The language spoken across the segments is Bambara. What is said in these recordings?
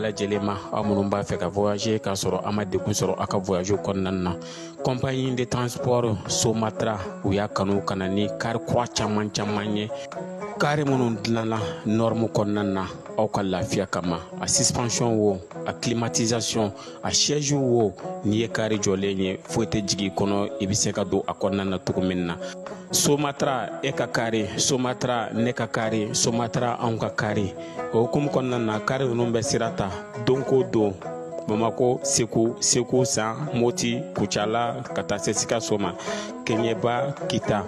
Lajɛlen ma, aw minnu b'a fɛ ka voyager k'a sɔrɔ a ma degun sɔrɔ aw ka voyage kɔnɔna na, compagnie de transport Somatra, u y'a kanu ka na ni kari kura caman caman ye, kari minnu dilanna norme kɔnɔna na aw ka lafiya kama. A suspension wo, a climatisation, a siège wo, n'i ye kari jɔlen ye, foyi tɛ jigin i kɔnɔ, i bɛ se ka don a kɔnɔna na cogo min na. Somatra, e ka kari Somatra, ne ka kari Somatra, anw ka kari. O hukumu kɔnɔna na, kari ninnu bɛ sira ta don ko don Bamako, Segu, Segu San, Moti, Kucala, ka taa se Sikaso ma, Kɛɲɛba, Kita.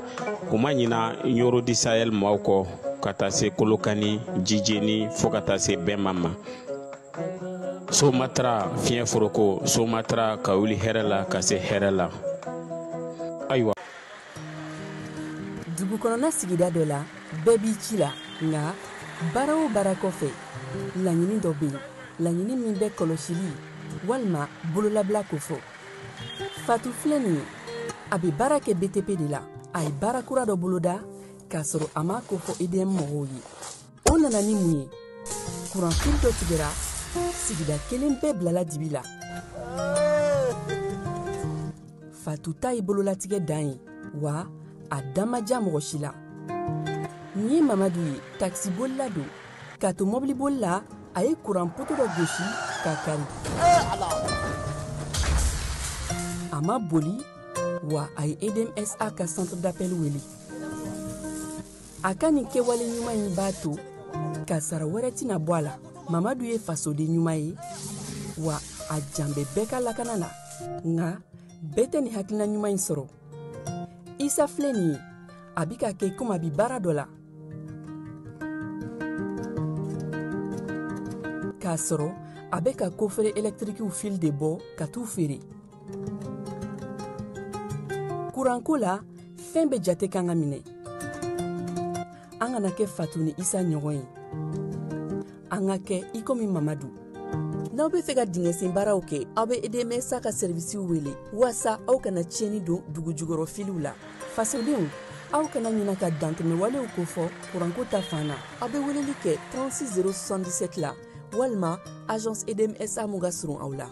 U ma ɲina Ɲoro du Sahel maaw kɔ, ka taa se Kolokani, Jijeni, fo ka taa se Bɛnma ma. Somatra, fiɲɛ foroko Somatra, ka wuli hɛrɛ la ka se hɛrɛ la. Ayiwa. Dugu kɔnɔna sigida dɔ la, bɛɛ b'i ci la, nka baara o baara kɔfɛ, laɲini dɔ bɛ yen, laɲini min bɛ kɔlɔsili walima bololabila kofɔ. Fatu filɛ nin ye, a bɛ baara kɛ BTP de la. A ye baara kura dɔ boloda k'a sɔrɔ a m'a kofɔ EDM mɔgɔw ye. O nana ni mun ye? Kuranfili dɔ tigɛra, sigida kelen bɛɛ bilala dibi la. Fatu ta ye bololatigɛ dan ye, wa a da ma diya mɔgɔ si la. Nin ye Mamadu ye, takisibolila don. K'a to mɔbiliboli la, a ye kuran poto dɔ gosi k'a kari. A ma boli wa, a ye EDMSA ka centre d'appel wele. A ka nin kɛwale ɲuman in b'a to kasara wɛrɛ tɛna bɔ a la. Mamadu ye fasoden ɲuman ye, wa a jan bɛ bɛɛ ka lakana la, nka bɛɛ tɛ nin hakilina ɲuman in sɔrɔ. Isa filɛ nin ye, a bi ka kɛ komi a bi baara dɔ la k'a sɔrɔ a bɛ ka coffret électriquew fil de bɔ ka t'u feere. Kuranko la, fɛn bɛɛ jate kan ka minɛ. An kana kɛ Fatu ni Isa ɲɔgɔn ye, an ka kɛ i komi Mamadu. N'aw bɛ fɛ ka dingɛsen baaraw kɛ, aw bɛ EDMSA ka sɛrivisiw wele waasa aw kana tiɲɛni don dugu jukɔrɔ filiw la. Fasodenw, aw kana ɲina ka dantɛmɛwalew kofɔ kuranko ta fan na. Aw bɛ weleli kɛ 36 077 la walima agence EDMSA mun ka surun aw la.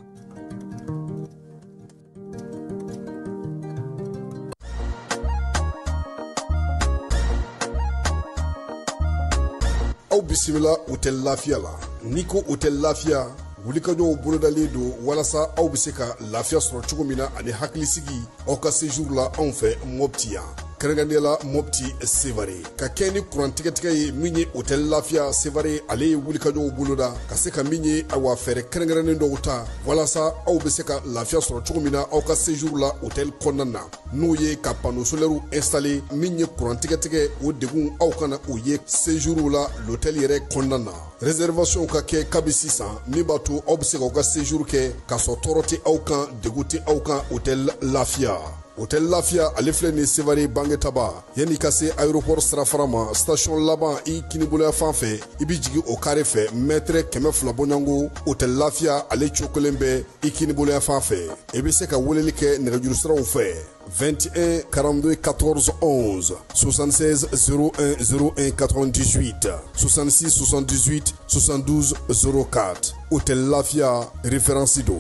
Aw bisimila Hôtel Lafiya la. N'i ko Hôtel Lafiya, wulikajɔw bolodalen don walasa aw bɛ se ka lafiya sɔrɔ cogo min na ani hakilisigi aw ka séjour la anw fɛ Mopti yan, kɛrɛnkɛrɛnnenya la Mopti Sevare. Ka kɛ ni kuran tigɛtigɛ ye, min ye Hôtel Lafiya Sevare, ale ye wulikajɔw boloda ka se ka min ye, awa, fɛɛrɛ kɛrɛnkɛrɛnnen dɔw ta walasa aw bɛ se ka lafiya sɔrɔ cogo min na aw ka séjour la hôtel kɔnɔna na, n'o ye ka panneau solaire installé. Min ye kuran tigɛtigɛ, o degun aw kana o ye séjour la l'hôtel yɛrɛ kɔnɔna na. Réservation ka kɛ kabi sisan, min b'a to aw bɛ se k'aw ka séjour kɛ k'a sɔrɔ tɔɔrɔ tɛ aw kan, degun tɛ aw kan. Hôtel Lafiya, Hôtel Lafiya, ale filɛ nin Sevare Bangetaba, yanni ka se aéroport sirafara ma, station laban i kiniboloya fan fɛ, i bɛ jigin o carré fɛ, mètre 200 bɔɲɔgɔnko, Hôtel Lafiya ale cogo kelen bɛ i kiniboloya fan fɛ. I bɛ se ka weleli kɛ nɛgɛjuru siraw fɛ: 21 42 14 11, 76 01 01 98, 66 78 72 04. Hôtel Lafia, référence do.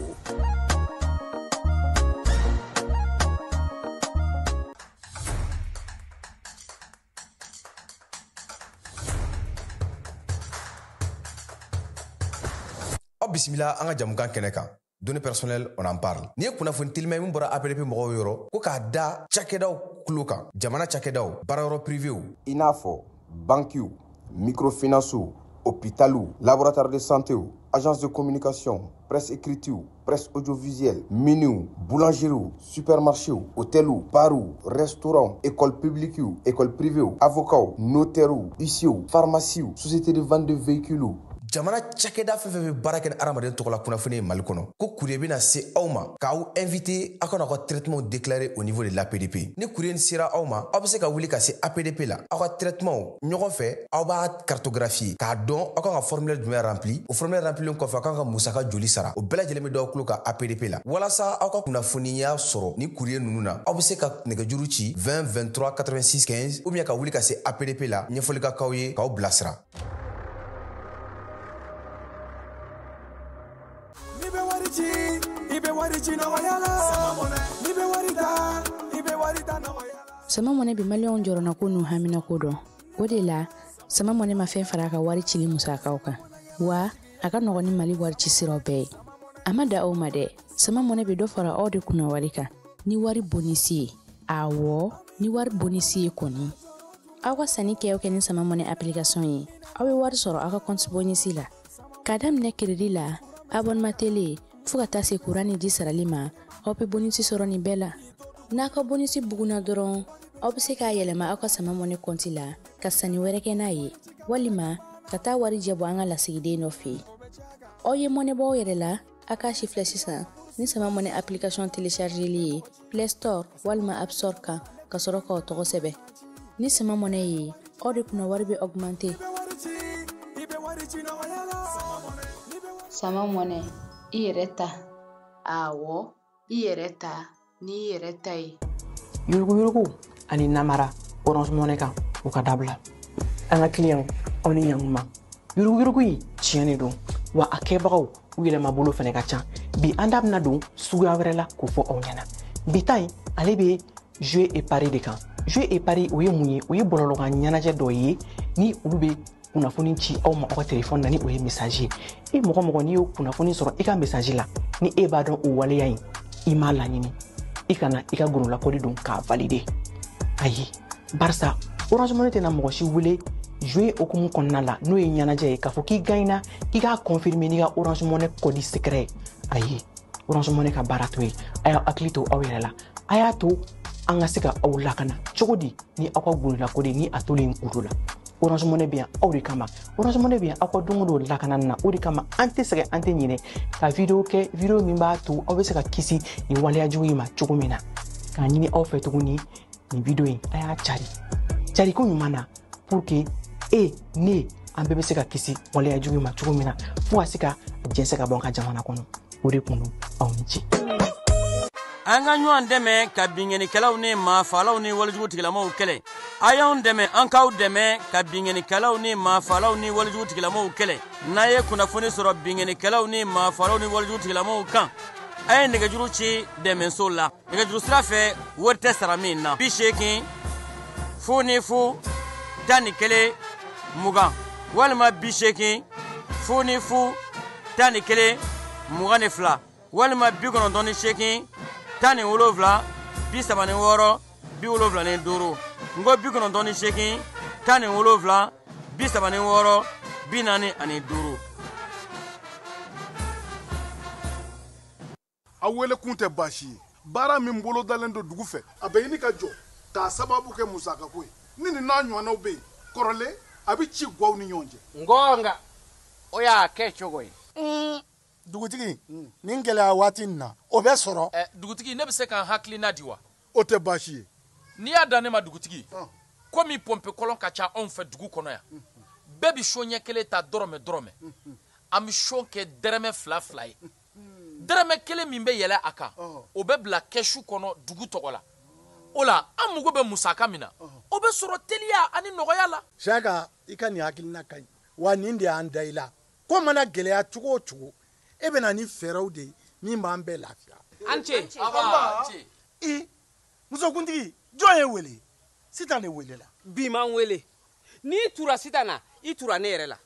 Aw bisimila an ka jamukan kɛnɛ kan, Données personnelles, on en parle. Nin ye kunnafoni telima ye min bɔra APDP mɔgɔw yɔrɔ, ko k'a da cakɛdaw tulo kan, jamana cakɛdaw, baarayɔrɔ privéw, i n'a fɔ bankiw, microfinancew, hôpitaliw, laboratoire de santéw, agence de communication, presse écritew, presse audiovisuelle, miniw, boulangeriew, supermarchéw, hôteliw, barw, restaurant, école publiquew, école privéw, avocats, notairew, huissierw, pharmaciew, société de vente de véhicules. Jamana cakɛda fɛn fɛn bɛ baara kɛ ni hadamaden tɔgɔ la kunnafoni ye Mali kɔnɔ, ko courrier bɛna se aw ma k'aw invité aw ka n'aw ka traitement déclarer au niveau de l'APDP. Ni courrier sera aw ma, aw bɛ se ka wuli ka se APDP la, aw ka traitement ɲɔgɔn fɛ, aw b'a cartographier k'a dɔn aw kan ka formulaire jumɛn rempli. O formulaire remplilen kɔfɛ, aw kan ka musaka joli sara, o bɛɛ lajɛlen bɛ d'aw tulo kan APDP la. Walasa aw ka kunnafoniya sɔrɔ ni courrier ninnu na, aw bɛ se ka nɛgɛjuru ci 20 23 86 15 ou bien ka wuli ka se APDP la, ɲɛfɔli ka k'aw ye k'aw bilasira. N'i bɛ wari ci, i bɛ wari ci nɔgɔya la. N'i bɛ wari ta, i bɛ wari ta nɔgɔya la. Sama Mɔnɛ bɛ maliyɛnw jɔrɔnako n'u haminako dɔn. O de la, Sama Mɔnɛ ma fɛn fara a ka wari cili musakaw kan. Wa a ka nɔgɔn ni Mali wari ci siraw bɛɛ ye. A ma da aw ma dɛ. Sama Mɔnɛ bɛ dɔ fara aw de kunna wari kan ni wari bonisi ye. Awɔ, ni wari bonisi ye kɔni. Aw ka sanni kɛ o kɛ ni Sama Mɔnɛ application ye, aw bɛ wari sɔrɔ aw ka compte bonisi la. K'a daminɛ crédit la, abonnement télé, fo ka taa se courant ni ji sarali ma, aw bɛ bonisi sɔrɔ nin bɛɛ la. N'a ka bonisi bugunna dɔrɔn, aw bɛ se k'a yɛlɛma aw ka Sama Mɔnɛ compte la ka sanni wɛrɛ kɛ n'a ye, walima ka taa wari jɛ bɔ an ka lasigiden dɔ fɛ yen. Aw ye mɔnɛ bɔ aw yɛrɛ la, a k'a si filɛ sisan ni Sama Mɔnɛ application téléchargeli ye Play Store walima App Store kan, ka sɔrɔ k'aw tɔgɔ sɛbɛn. Ni Sama Mɔnɛ ye, aw de kunna wari bɛ augmenter. Sama Mɔnɛ, i yɛrɛ ta. Awɔ, i yɛrɛ ta n'i yɛrɛ ta ye. Yuruguyurugu ani namara Orange Money kan, u ka dabila. An ka client, aw ni ɲankuma. Yuruguyurugu in tiɲɛ de don, wa a kɛbagaw u yɛlɛmabolo fana ka ca. Bi an da bɛna don suguya wɛrɛ la k'o fɔ aw ɲɛna. Bi ta in, ale bɛ jouer et pari de kan. Jouer et pari, o ye mun ye? O ye bɔlɔlɔkan ɲɛnajɛ dɔ ye ni olu bɛ kunnafoni ci aw ma aw ka telefɔni na, ni o ye message ye. E mɔgɔ mɔgɔ, n'i y'o kunnafoni sɔrɔ i ka message la, ni e b'a dɔn o waleya in i m'a laɲini, i kana i ka gololakɔli don k'a valider. Ayi, barisa Orange Money tɛna mɔgɔ si wele jouer hokumu kɔnɔna la, n'o ye ɲɛnajɛ ye, k'a fɔ k'i gagnera, k'i k'a confirmer n'i ka Orange Money code secret ye. Ayi, Orange Money ka baara t'o ye. A y'aw hakili to aw yɛrɛ la, a y'a to an ka se ka aw lakana cogo di ni aw ka gololakɔli ni a tolen kudo la. Orange Money bɛ yan aw de kama. Orange Money bɛ yan aw ka don o don lakanani na. O de kama an tɛ sɛgɛn, an tɛ ɲinɛ ka vidéo kɛ, vidéo min b'a to aw bɛ se ka kisi nin waleya jugu in ma cogo min na. K'a ɲini aw fɛ tuguni, nin vidéo in, a y'a cari cariko ɲuman na, pour que e ne an bɛɛ bɛ se ka kisi waleya jugu in ma cogo min na, fo ka se ka jɛnsɛn ka bɔ an ka jamana kɔnɔ. O de kun don. Aw ni ce. An ka ɲɔgɔn dɛmɛ ka binkannikɛlaw ni maafalaw ni walejugu tigilamaw kɛlɛ. A y'anw dɛmɛ, an k'aw dɛmɛ ka binkannikɛlaw ni maafalaw ni walejugu tigilamaw kɛlɛ. N'a ye kunnafoni sɔrɔ binkannikɛlaw ni maafalaw ni walejugu tigilamaw kan, a ye nɛgɛjuru ci dɛmɛso la. Nɛgɛjuru sira fɛ, wari tɛ sara min na. 80 00 11 20 walima 80 00 11 22 walima 98 17 36 75. N ko 98 17 36 45. Aw wele kun tɛ baasi ye. Baara min bolodalen don dugu fɛ, a bɛ ɲini ka jɔ k'a sababu kɛ musakako ye. Ni nin n'a ɲɔgɔnnaw bɛ yen kɔrɔlen, a bɛ ci guwaw ni ɲɔgɔn cɛ. Ngɔnga o y'a kɛ cogo ye. Dugutigi, nin gɛlɛya waati in na, o bɛ sɔrɔ. Dugutigi, ne bɛ se ka n hakilina di wa? O tɛ baasi ye. N'i y'a dan ne ma, dugutigi, komi pɔnpe kɔlɔn ka ca anw fɛ dugu kɔnɔ yan, bɛɛ bɛ so ɲɛ kelen ta dɔrɔmɛ dɔrɔmɛ. An bɛ so kɛ dɛrɛmɛ fila fila ye. Dɛrɛmɛ kelen min bɛ yɛlɛ a kan, o bɛ bila kɛsu kɔnɔ dugu tɔgɔ la. O la, an mago bɛ musaka min na, o bɛ sɔrɔ teliya ani nɔgɔya la. Saka, i ka nin hakilina ka ɲi wa, nin de y'an da i la. Ko mana gɛlɛya cogo o cogo, e bɛ na ni fɛɛrɛw de ye min b'an bɛɛ lafiya. An ce. I musokuntigi, jɔn ye wele? Sitan de welela. Bi m'an wele. N'i tura Sitan na, i tura ne yɛrɛ la.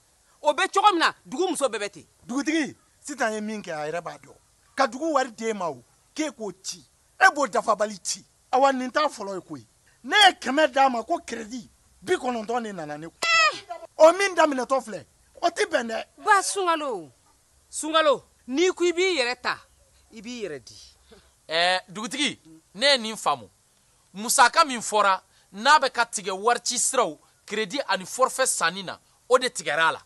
O bɛ cogo min na, dugu muso bɛɛ bɛ ten. Dugutigi, Sitan ye min kɛ, a yɛrɛ b'a dɔn. Ka dugu wari d'e ma, o k'e k'o ci, e b'o dafabali ci. Awa, nin t'a fɔlɔ ye koyi. Ne ye 100 d'a ma ko crédit, 90 de nana ne kun. O min daminɛtɔ filɛ, o tɛ bɛn dɛ. Ba Sunkalo, Sunkalo, n'i ko i b'i yɛrɛ ta, i b'i yɛrɛ di. Dugutigi, ne ye nin faamu. Musaka min fɔra n'a bɛ ka tigɛ wari ci siraw, crédit ani forfait sanni na, o de tigɛra a la.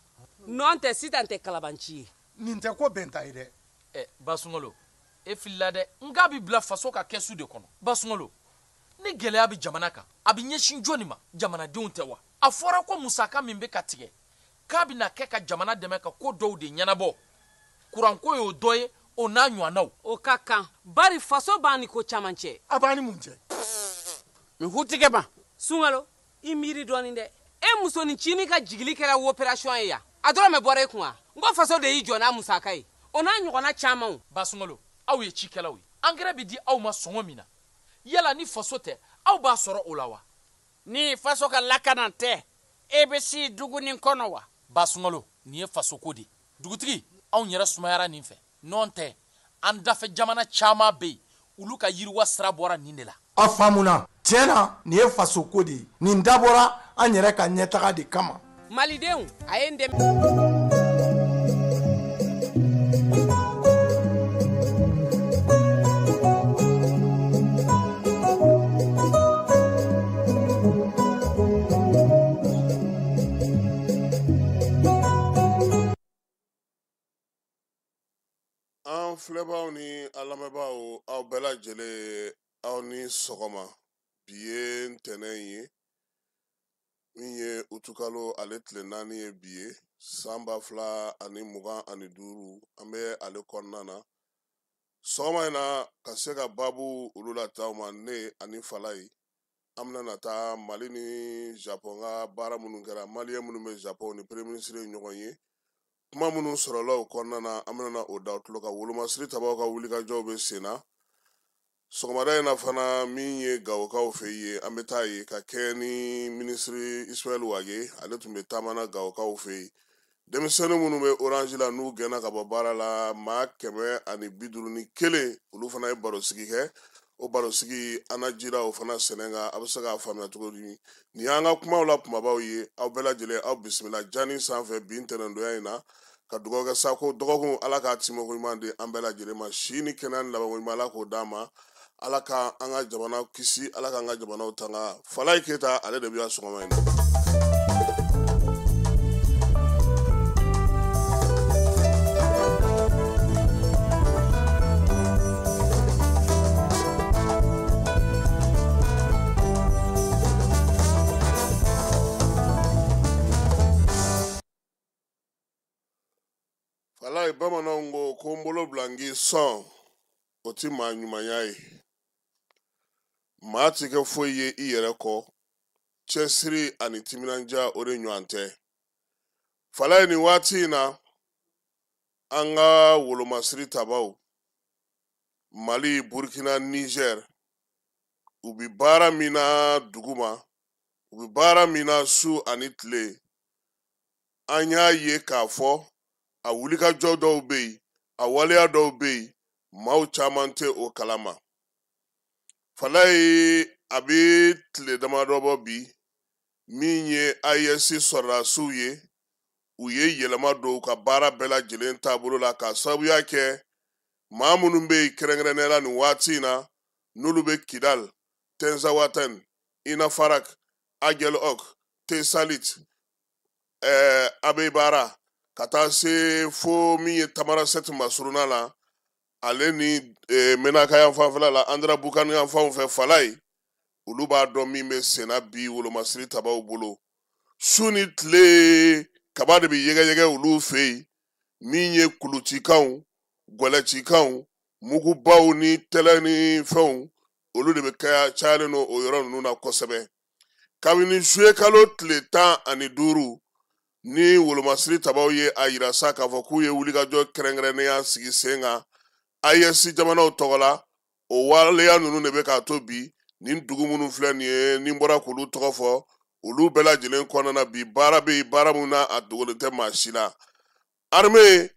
Nɔ tɛ sitan tɛ kalabanci ye. Nin tɛ ko bɛnta ye dɛ. Ɛ Basunkalo, e filila dɛ. N k'a bɛ bila faso ka kɛsu de kɔnɔ. Basunkalo, ni gɛlɛya bɛ jamana kan, a bɛ ɲɛsin jɔnni ma? Jamanadenw tɛ wa? A fɔra ko musaka min bɛ ka tigɛ, k'a bɛna kɛ ka jamana dɛmɛ ka ko dɔw de ɲɛnabɔ. Kuranko y'o dɔ ye, o n'a ɲɔgɔnnaw. O ka kan, bari faso b'an ni ko caman cɛ. A b'an ni mun cɛ? N hu tigɛ ma. Sunkalo, i miiri dɔɔnin dɛ. E musonin ka jigili kɛra opération ye yan. A dɔrɔn mɛ bɔra e kun wa? N ko faso de y'i jɔ n'a musaka ye. O n'a ɲɔgɔnna camanw. Basunkalo, aw ye cikɛlaw ye. Angɛrɛ bɛ di aw ma sɔngɔ min na, yala ni faso tɛ, aw b'a sɔrɔ o la wa? Ni faso ka lakana tɛ, e bɛ si dugu nin kɔnɔ wa? Basunkalo, nin ye fasoko de ye. Dugutigi, anw yɛrɛ sumayara nin fɛ. Nɔn tɛ, an dafɛ jamana caman bɛ yen, olu ka yiriwa sira bɔra nin de la. A faamuna. Tiɲɛ na, nin ye fasoko de ye. Nin dabɔra an yɛrɛ ka ɲɛtaga de kama. Malidenw, a ye n dɛmɛ. An filɛbaaw ni an lamɛnbaaw, aw bɛɛ lajɛlen, aw ni sɔgɔma. Bi ye ntɛnɛn ye, min ye utukalo ale tile 4 ye bi ye, san 2025, an bɛ ale kɔnɔna na. Sɔgɔma in na, ka se ka baabu olu lataw ma, ne ani Falayi, an bɛna na taa Mali ni Japon ka baara minnu kɛra, Maliyɛn minnu bɛ Japon ni Premier ministre ye ɲɔgɔn ye. Kuma minnu sɔrɔla o kɔnɔna na, an bɛna o da tulo kan. Wolomasiri tabaw ka wulikajɔw bɛ sen na. Sɔgɔmada in na fana, min ye Gawokaw fɛ yen, an bɛ taa yen ka kɛ ni minisiri Ismaël Wage, ale tun bɛ taama na Gawokaw fɛ yen. Denmisɛnnin minnu bɛ Orange la n'u gɛnna ka bɔ baara la, maa 151, olu fana ye barosigi kɛ. O barosigi, an na jira o fana sɛnɛ kan, a bɛ se k'a faamuya cogo di. Nin y'an ka kumaw la kumabaw ye. Aw bɛɛ lajɛlen, aw bisimila jani sanfɛ bi ntɛnɛndonya in na. Ka dugawu kɛ sa ko dɔgɔkun Ala k'a timiko ɲuman di an bɛɛ lajɛlen ma. Si ni kɛnɛya ni labanko ɲuman, Ala k'o d'an ma. Ala ka an ka jamana kisi, Ala k'an ka jamanaw tanga. Falayi Keyita, ale de bɛ yan sɔgɔma in na. Falayi, bamananw ko ko n bolo bila n k'i sɔn, o ti maa ɲumanya ye. Maa ti kɛ foyi ye i yɛrɛ kɔ, cɛsiri ani timinandiya o de ɲɔgɔn tɛ. Falayi, nin waati in na, an ka wolomasiri tabaw, Mali, Burkina, Niger, u bi baara min na duguma, u bi baara min na su ani tile, an y'a ye k'a fɔ a wulikajɔ dɔw bɛ yen, a waleya dɔw bɛ yen, maaw caman tɛ o kalama. Falayi, a bɛ tile damadɔ bɔ bi, min ye AES sɔrɔdasiw ye, u ye yɛlɛma don u ka baara bɛɛ lajɛlen taabolo la k'a sababuya kɛ maa minnu bɛ yen kɛrɛnkɛrɛnnenya la nin waati in na, n'olu bɛ Kidal, Tɛnzawatɛn, Inafarak, Aguelhok, Tesalit, Abebara, ka taa se fo min ye Tamarasɛti masurunna la, ale ni Menaka yan fanfɛla la, Andra Bukani yan fanw fɛ, Falayi, olu b'a dɔn min bɛ senna bi wolomasiri tabaw bolo. Su ni tile, kaba de bɛ yɛgɛyɛgɛ olu fɛ yen, min ye kulucikanw, gwɛlɛcikanw, mugubaw ni tɛlɛ ni fɛnw, olu de bɛ cayalen don o yɔrɔ ninnu na kosɛbɛ. Kabini zuye kalo tile 15, ni wolomasiri tabaw ye a yira sa k'a fɔ k'u ye wulikajɔ kɛrɛnkɛrɛnnenya sigi sen kan AES jamanaw tɔgɔ la, o waleya ninnu de bɛ k'a to bi nin dugu minnu filɛ nin ye, ni n bɔra k'olu tɔgɔ fɔ, olu bɛɛ lajɛlen kɔnɔna na bi baara bɛ yen, baara min na a dogolen tɛ maa si la. Armée,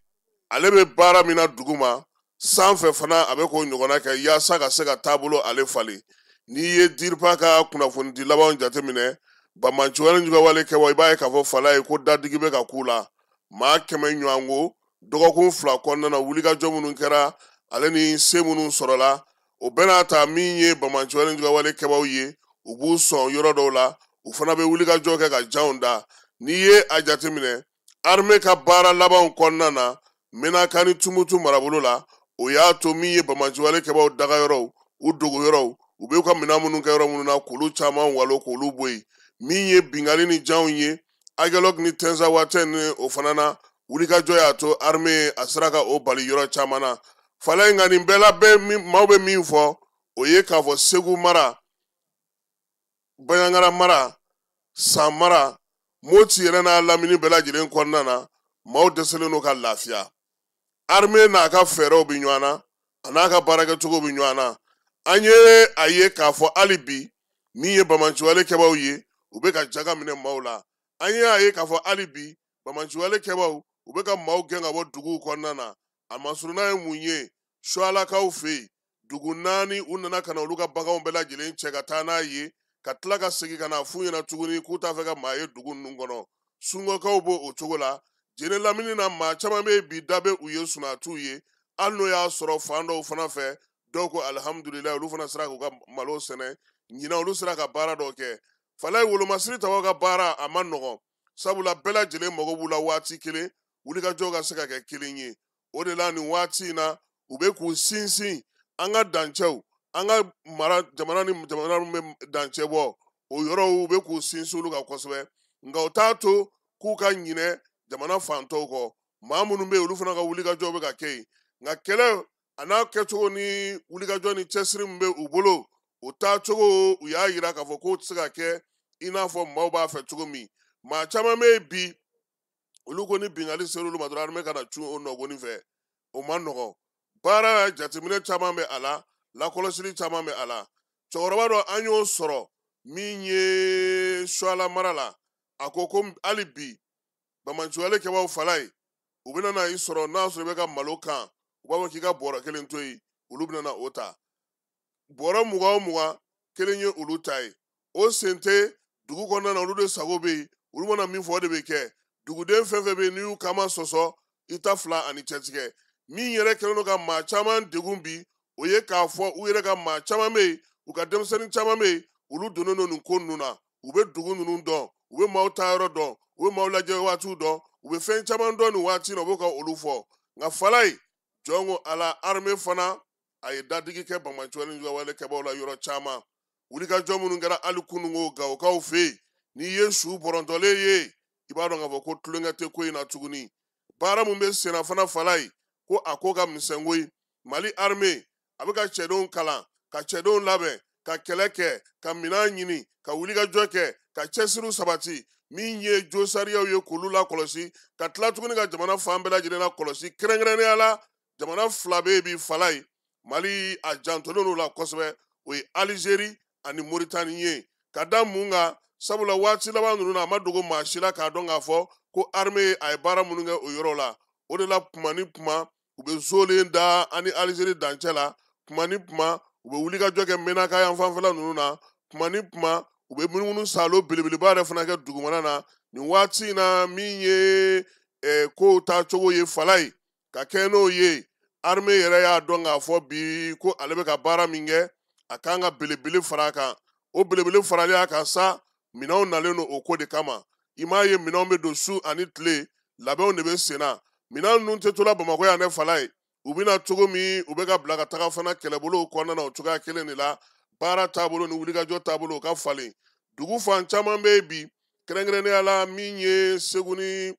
ale bɛ baara min na dugu ma, sanfɛ fana a bɛ k'o ɲɔgɔnna kɛ yaasa ka se ka taabolo ale falen. N'i ye DIRPA ka kunnafonidi labanw jateminɛ, banbanci wale juguya wale kɛ wa, i b'a ye k'a fɔ Falayi ko dadigi bɛ ka k'u la. Maa 100 ɲɔgɔnko, dɔgɔkun 2 kɔnɔna na, wulikajɔ minnu kɛra, ale ni se minnu sɔrɔla, o bɛɛ n'a ta min ye banbanci wale juguya wale kɛbaw ye, u b'u sɔn yɔrɔ dɔw la, u fana bɛ wulikajɔ kɛ ka janw da. N'i ye a jateminɛ, Armée ka baara labanw kɔnɔna na Menaka ni Tumutu marabolo la, o y'a to min ye banbaanciwale kɛbaaw dagayɔrɔw, u dogoyɔrɔw, u bɛ u ka minɛn minnu kɛ yɔrɔ minnu na, k'olu caman walo k'olu bɔ yen. Min ye binkanni ni janw ye Aguelhok ni Tinzaouaten ni o fana na, wulikajɔ y'a to armée a sera ka o bali yɔrɔ caman na. Falaye, nka nin bɛɛ la bɛɛ maaw bɛ min fɔ, o ye k'a fɔ Segu mara, Bandiagara mara, San mara, Moti yɛrɛ n'a lamini bɛɛ lajɛlen kɔnɔna na, maaw dɛsɛlen don ka lafiya. Armée n'a ka fɛɛrɛw bɛ ɲɔgɔn na, a n'a ka baarakɛcogo bɛ ɲɔgɔn na. An ye a ye k'a fɔ hali bi min ye banbaanciwale kɛbaaw ye, u bɛ ka jaga minɛ maaw la. An ye a ye k'a fɔ hali bi banbaanciwale kɛbaaw, u bɛ ka maaw gɛn ka bɔ duguw kɔnɔna na. A masurunna ye mun ye? Sualakaw fɛ yen, dugu 4, u nana ka na olu ka baganw bɛɛ lajɛlen cɛ ka taa n'a ye, ka tila ka segin ka na f'u ɲɛna tuguni k'u t'a fɛ ka maa ye dugu ninnu kɔnɔ. Sungokaw b'o o cogo la. Jene lamini na, maa caman bɛ yen bi, da bɛ u ye, sunatu ye, hali n'o y'a sɔrɔ fan dɔw fana fɛ, dɔw ko alihamudulilayi, olu fana sera k'u ka malo sɛnɛ ɲinan, olu sera ka baara dɔw kɛ. Falaye, wolomasiri tabaw ka baara a ma nɔgɔn, sabula bɛɛ lajɛlen mago b'u la waati kelen, wulikajɔ ka se ka kɛ kelen ye. O de la nin waati in na, u bɛ k'u sinsin an ka dancɛw, an ka mara jamana ni jamana min bɛ dancɛ bɔ, o yɔrɔw u bɛ k'u sinsin olu kan kosɛbɛ. Nka o t'a to k'u ka ɲinɛ jamana fantɔw kɔ. Maa minnu bɛ yen, olu fana ka wulikajɔ bɛ ka kɛ yen, nka kɛlɛ a n'a kɛcogo ni wulikajɔ ni cɛsiri min bɛ u bolo, o taacogo, u y'a yira k'a fɔ k'o tɛ se ka kɛ i n'a fɔ maaw b'a fɛ cogo min. Maa caman bɛ yen bi, olu ko ni binkanni sera olu ma dɔrɔn, armée ka na cun o nɔgɔnin fɛ. O ma nɔgɔn, baara jateminɛ caman bɛ a la, lakɔlɔsili caman bɛ a la. Cɛkɔrɔba dɔ, an y'o sɔrɔ min ye Suala mara la, a ko ko hali bi banbaanciwale kɛbaaw, Falaye, u bɛna na i sɔrɔ n'a sɔrɔ i bɛ ka malo kan, u b'a fɔ k'i ka bɔrɔ kelen to yen, olu bɛna na o ta. Bɔrɔ 20 o 20, kelen ye olu ta ye. O sen tɛ dugu kɔnɔna na, olu de sago bɛ yen, olu mana min fɔ, o de bɛ kɛ. Duguden fɛn fɛn bɛ yen, n'i y'u kama sɔsɔ, i ta fila ani cɛtigɛ. Min yɛrɛ kɛlen don ka maa caman degun bi, o ye k'a fɔ u yɛrɛ ka maa caman bɛ yen, u ka denmisɛnnin caman bɛ yen, olu donnen don nin ko ninnu na. U bɛ dugu ninnu dɔn, u bɛ maaw taayɔrɔ dɔn, u bɛ maaw lajɛ waatiw dɔn, u bɛ fɛn caman dɔn nin waati in na, u bɛ ka olu fɔ. Nka Falaye, jɔn ko Ala, armée fana a ye dadigi kɛ banbaanciwale ni kɛbaaw la yɔrɔ caman. Wulikajɔ minnu kɛra hali kununko Gawokaw fɛ yen, n'i ye su bɔrɔntɔlen ye, i b'a dɔn k'a fɔ ko tulonkɛ tɛ ko in na tuguni. Baara min bɛ senna fana, Falaye, ko a ko ka misɛn koyi. Mali armée a bɛ ka cɛdenw kalan, ka cɛdenw labɛn, ka kɛlɛ kɛ, ka minɛn ɲini, ka wulikajɔ kɛ, ka cɛsiriw sabati, min ye josariyaw ye k'olu lakɔlɔsi, ka tila tuguni ka jamana fan bɛɛ lajɛlen lakɔlɔsi. Kɛrɛnkɛrɛnnenya la, jamana fila bɛ yen bi, Falaye, Mali a jantolen don la kosɛbɛ, o ye Alizeri ani Moritani ye. Ka da mun kan? Sabula waati laban ninnu na, a ma dogo maa si la k'a dɔn k'a fɔ ko armée a ye baara minnu kɛ o yɔrɔ la. O de la, kuma ni kuma, u bɛ zolen da ani Alizeri dancɛ la, kuma ni kuma, u bɛ wulikajɔ kɛ Menaka yan fanfɛla ninnu na, kuma ni kuma, u bɛ munumunu salo belebeleba yɛrɛ fana kɛ dugumana na. Nin waati in na, min ye kow taacogo ye, Falaye, ka kɛ n'o ye, armée yɛrɛ y'a dɔn k'a fɔ bi ko ale bɛ ka baara min kɛ, a kan ka belebele fara a kan. O belebele faralen a kan sa, minɛnw nalen don o ko de kama. I m'a ye, minɛnw bɛ don su ani tile, labɛnw de bɛ sen na. Minɛn ninnu tɛ tola Bamakɔ yan dɛ, Falaye. U bɛna cogo min, u bɛ ka bila ka taga fana kɛlɛbolow kɔnɔna na o cogoya kelen de la. Baara taabolo ni wulikajɔ taabolo, o ka falen. Dugu fan caman bɛ yen bi, kɛrɛnkɛrɛnnenya la min ye Segu ni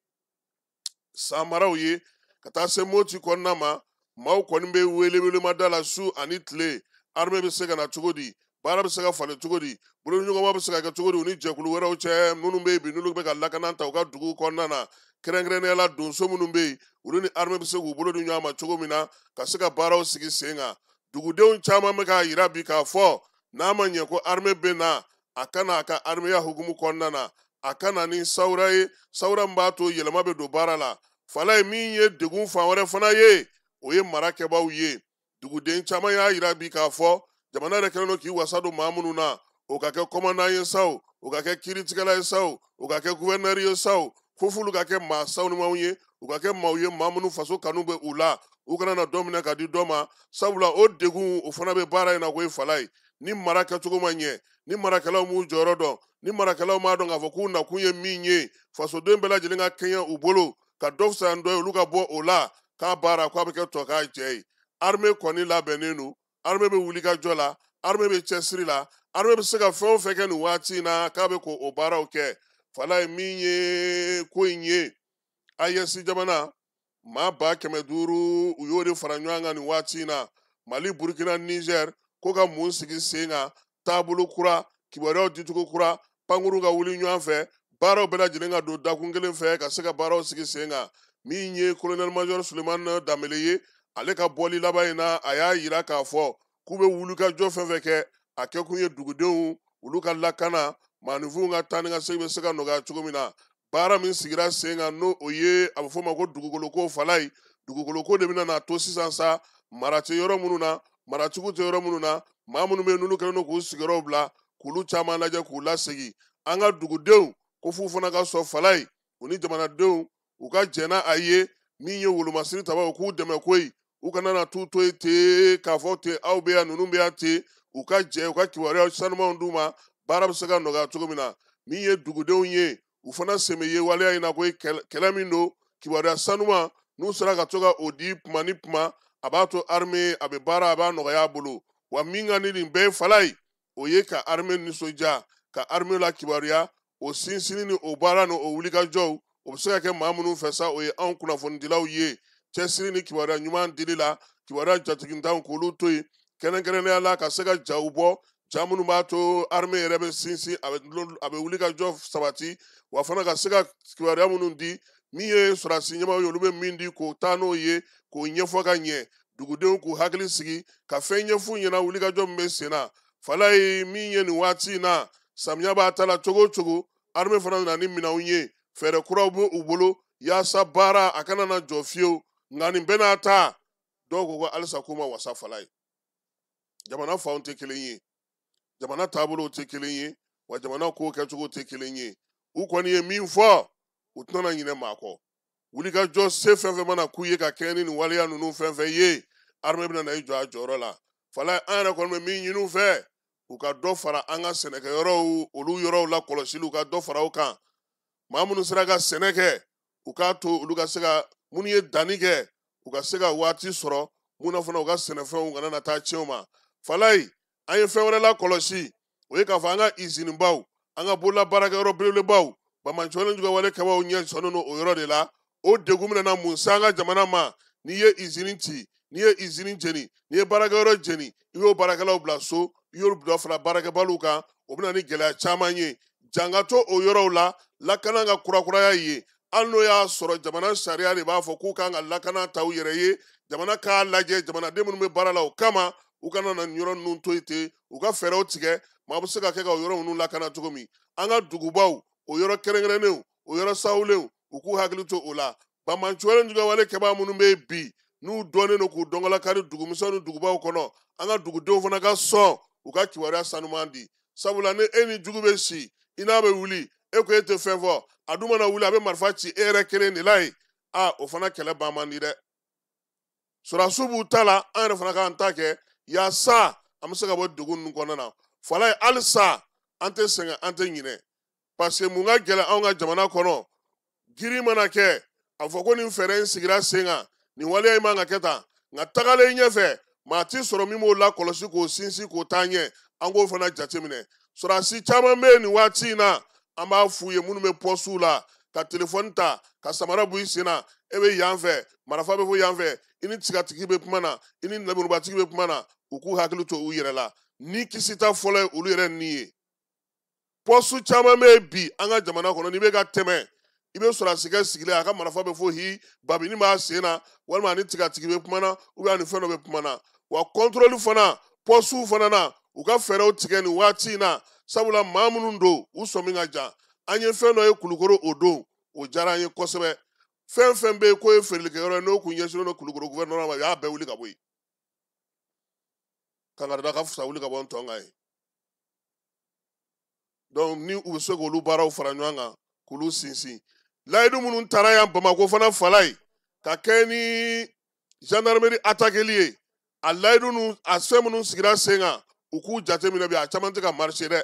Samaraw ye, ka taa se Moti kɔnɔna ma, maaw kɔni bɛ welewelemada la su ani tile. Armée bɛ se ka na cogo di? Baara bɛ se ka falen cogo di? Bolodiɲɔgɔnma bɛ se ka kɛ cogo di u ni jɛkulu wɛrɛw cɛ minnu bɛ yen bi, n'olu bɛ ka lakana ta u ka dugu kɔnɔna na? Kɛrɛnkɛrɛnnenya la, donso minnu bɛ yen, olu ni armée bɛ se k'u bolo di ɲɔgɔn ma cogo min na ka se ka baaraw sigi sen kan. Dugudenw caman bɛ k'a yira bi k'a fɔ n'a ma ɲɛ ko armée bɛ na, a ka na a ka arméeya hukumu kɔnɔna na, a ka na ni sawura ye, sawura min b'a to yɛlɛma bɛ don baara la. Falaye, min ye degun fan wɛrɛ fana ye, o ye mara kɛbaaw ye. Duguden caman y'a yira bi k'a fɔ jamana yɛrɛ kɛlen don k'i wasa don maa minnu na, o ka kɛ commandant ye sa o, o ka kɛ kiiritigɛla ye sa o, o ka kɛ gouverneur ye sa o, fo f'olu ka kɛ maa sanumanw ye, u ka kɛ maaw ye, maa minnu faso kanu bɛ u la, u kana na dɔ minɛ ka di dɔ ma, sabula o degun o fana bɛ baara in na koyi, Falaye. Ni mara kɛcogo ma ɲɛ, ni marakɛlaw m'u jɔyɔrɔ dɔn, ni marakɛlaw m'a dɔn k'a fɔ k'u nakun ye min ye, fasoden bɛɛ lajɛlen ka kɛɲɛ u bolo ka dɔ fisaya dɔ ye, olu ka bɔ o la k'a baara k'a bɛ kɛ tɔ k'a jɛ ye. Armée kɔni labɛnnen don, armée bɛ wuli ka jɔ la, armée bɛ cɛsiri la, armée bɛ se ka fɛn o fɛn kɛ nin waati in na k'a bɛ k'o baaraw kɛ. Fala ye min ye ko in ye, AES jamana maa 500,000 u y'o de fara ɲɔgɔn kan nin waati in na. Mali, Burukina, Niger ko ka mun sigi sen kan, taabolo kura, kibaruyaw dicogo kura, pankuru ka wuli ɲɔgɔn fɛ, baaraw bɛɛ lajɛlen ka don dakun kelen fɛ ka se ka baaraw sigi sen kan. Min ye colonel major Sulemani Danbele ye, ale ka bɔli laban in na, a y'a yira k'a fɔ k'u bɛ wulikajɔ fɛn fɛn kɛ, a kɛkun ye dugudenw olu ka lakana, maaninfinw ka taa ni ka segin bɛ se ka nɔgɔya cogo min na. Baara min sigira sen kan, n'o o ye a bɛ f'o ma ko dugukoloko fala ye. Dugukoloko de bɛna n'a to sisan sa, mara tɛ yɔrɔ minnu na, maratigiw tɛ yɔrɔ minnu na, maa minnu bɛ yen n'olu kɛlen don k'u sigiyɔrɔw bila, k'olu caman lajɛ k'u lasegin. An ka dugudenw ko f'u fana ka sɔn fala ye, u ni jamanadenw u ka jɛn n'a a ye. Min ye wolomasiri tabaw k'u dɛmɛ koyi, u kana na t'u to yen ten k'a fɔ ten aw bɛ yan ninnu bɛ yan ten, u ka jɛ u ka kibaruya sanumanw d'u ma, baara bɛ se ka nɔgɔya cogo min na. Min ye dugudenw ye, u fana sen bɛ ye waleya in na koyi, kɛlɛ min don, kibaruya sanuman n'u sera ka to ka o di kuma ni kuma, a b'a to armée a bɛ baara, a b'a nɔgɔya a bolo. Wa min ka ni nin bɛɛ ye fala ye, o ye ka armée nisɔndiya, ka armée la kibaruya, o sinsinni ni o baara ni o wulikajɔw, o bɛ se ka kɛ maa minnu fɛ sa, o ye anw kunnafonidilaw ye. Cɛsiri ni kibaruya ɲuman dili la, kibaruya jatigintanw k'olu to yen, kɛrɛnkɛrɛnnenya la ka se ka jaw bɔ, ja minnu b'a to armée yɛrɛ bɛ sinsin, a bɛ wulikajɔ sabati, wa fana ka se ka kibaruya minnu di, min ye sɔrɔdasi ɲɛmaaw ye, olu bɛ min di k'o taa n'o ye, k'o ɲɛfɔ ka ɲɛ, dugudenw k'u hakili sigi, ka fɛn ɲɛf'u ɲɛna wulikajɔ min bɛ sen na. Fala ye min ye nin waati in na, samiya b'a ta la cogo o cogo, armée fana nana ni minɛnw ye, fɛɛrɛ kuraw bɛ u bolo yaasa baara a kana na jɔ fiyewu. Nka nin bɛɛ n'a ta, dɔw ko ko halisa k'u ma wasa fala ye. Jamana fanw tɛ kelen ye, jamana taabolow tɛ kelen ye, wa jamana kow kɛcogo tɛ kelen ye. U kɔni ye min fɔ, u tɛna ɲinɛ maa kɔ. Wulikajɔ se fɛn fɛn mana k'u ye ka kɛɲɛ ni nin waleya ninnu fɛn fɛn ye, armée bɛna na i jɔ a jɔyɔrɔ la. Fala an yɛrɛ kɔni bɛ min ɲini u fɛ, u ka dɔ fara an ka sɛnɛkɛyɔrɔw, olu yɔrɔw la kɔlɔsili, u ka dɔ fara o kan. Maa minnu sera ka sɛnɛ kɛ, u k'a to olu ka se ka, minnu ye danni kɛ, u ka se ka waati sɔrɔ mun na fana u ka sɛnɛfɛnw kana na taa tiɲɛ u ma. Falaye, an ye fɛn wɛrɛ la kɔlɔsi, o ye k'a fɔ an ka izinibaw, an ka bolola baarakɛyɔrɔ belebelebaw, banbaanciwale juguwale kɛbaaw ɲɛ sɔnnen don o yɔrɔ de la. O degun bɛna na mun se an ka jamana ma? N'i ye izini ci, n'i ye izini jeni, n'i ye baarakɛyɔrɔ jeni, i y'o baarakɛlaw bila so, i y'olu bila fara baarakɛbaliw kan, o bɛna ni gɛlɛya caman ye. Jan ka to o yɔrɔw la, lakana ka kurakuraya ye. Hali n'o y'a sɔrɔ jamana sariya de b'a fɔ k'u kan ka lakana ta u yɛrɛ ye, jamana k'a lajɛ jamanaden minnu bɛ baara la o kama, u kana na nin yɔrɔ ninnu to yen ten, u ka fɛɛrɛw tigɛ, maa bɛ se ka kɛ ka o yɔrɔ ninnu lakana cogo min. An ka dugubaw, o yɔrɔ kɛrɛnkɛrɛnnenw, o yɔrɔ sawulenw, u k'u hakili to o la. Banbaanciwale juguwale kɛbaa minnu bɛ yen bi, n'u dɔnnen don k'u dɔnkɔlakari dugumisɛnw ni dugubaw kɔnɔ, an ka dugudenw fana ka sɔn u ka kibaruya sanuman di. Sabula ni e ni jugu bɛ si, i n'a bɛ wuli, e ko e tɛ fɛn fɔ, a dun mana wuli a bɛ marifa ci e yɛrɛ kelen de la yen. O fana kɛlɛ ban man di dɛ. Sɔrɔdasiw b'u ta la, an yɛrɛ fana k'an ta kɛ yaasa an bɛ se ka bɔ degun ninnu kɔnɔna na. Fala ye halisa an tɛ sɛgɛn, an tɛ ɲinɛ, parce que mun ka gɛlɛn anw ka jamana kɔnɔ, girin mana kɛ a fɔ ko nin fɛɛrɛ in sigira sen kan, nin waleya in man ka kɛ tan, nka tagalen ɲɛfɛ maa ti sɔrɔ min b'o lakɔlɔsi k'o sinsin k'o taa ɲɛ. An k'o fana jateminɛ. Sɔrɔdasi caman bɛ yen nin waati in na, an b'a f'u ye minnu bɛ pɔsiw la, ka telefɔni ta, ka samara bɔ i sen na, e bɛ yan fɛ, marifa bɛ fɔ yan fɛ, i ni tigatigi bɛ kuma na, i ni lemurubatigi bɛ kuma na, u k'u hakili to u yɛrɛ la. Ni kisi ta fɔlɔ ye olu yɛrɛ ni ye. Pɔsu caman bɛ yen bi an ka jamana kɔnɔ, n'i bɛ ka tɛmɛ, i bɛ sɔrɔdasikɛ sigilen, a ka marifa bɛ fɔ hi, babini b'a sen na, walima a ni tigatigi bɛ kuma na, ou bien a ni fɛn dɔ bɛ kuma na. Wa kɔntoroli fana, pɔsuw fana na, u ka fɛɛrɛw tigɛ nin waati in na, sabula maa minnu don, u sɔmi ka jan. An ye fɛn dɔ ye Kulukoro o don, o diyara an ye kosɛbɛ. Fɛn fɛn bɛ yen k'o ye feerelikɛyɔrɔ ye, n'o kun ɲɛsinnen don Kulukoro gouvernement ma, u y'a bɛɛ wuli ka bɔ yen. Kankarida ka fisa wuli ka bɔ n tɔn kan ye. Donc ni u bɛ se k'olu baaraw fara ɲɔgɔn kan k'olu sinsin. Layidu minnu taara yan Bamakɔ fana fala ye, ka kɛ ni gendarmerie attaqueli ye, a layidu ninnu, a fɛn minnu sigira sen kan, U k'u jateminɛ bi, a caman tɛ ka marcher dɛ.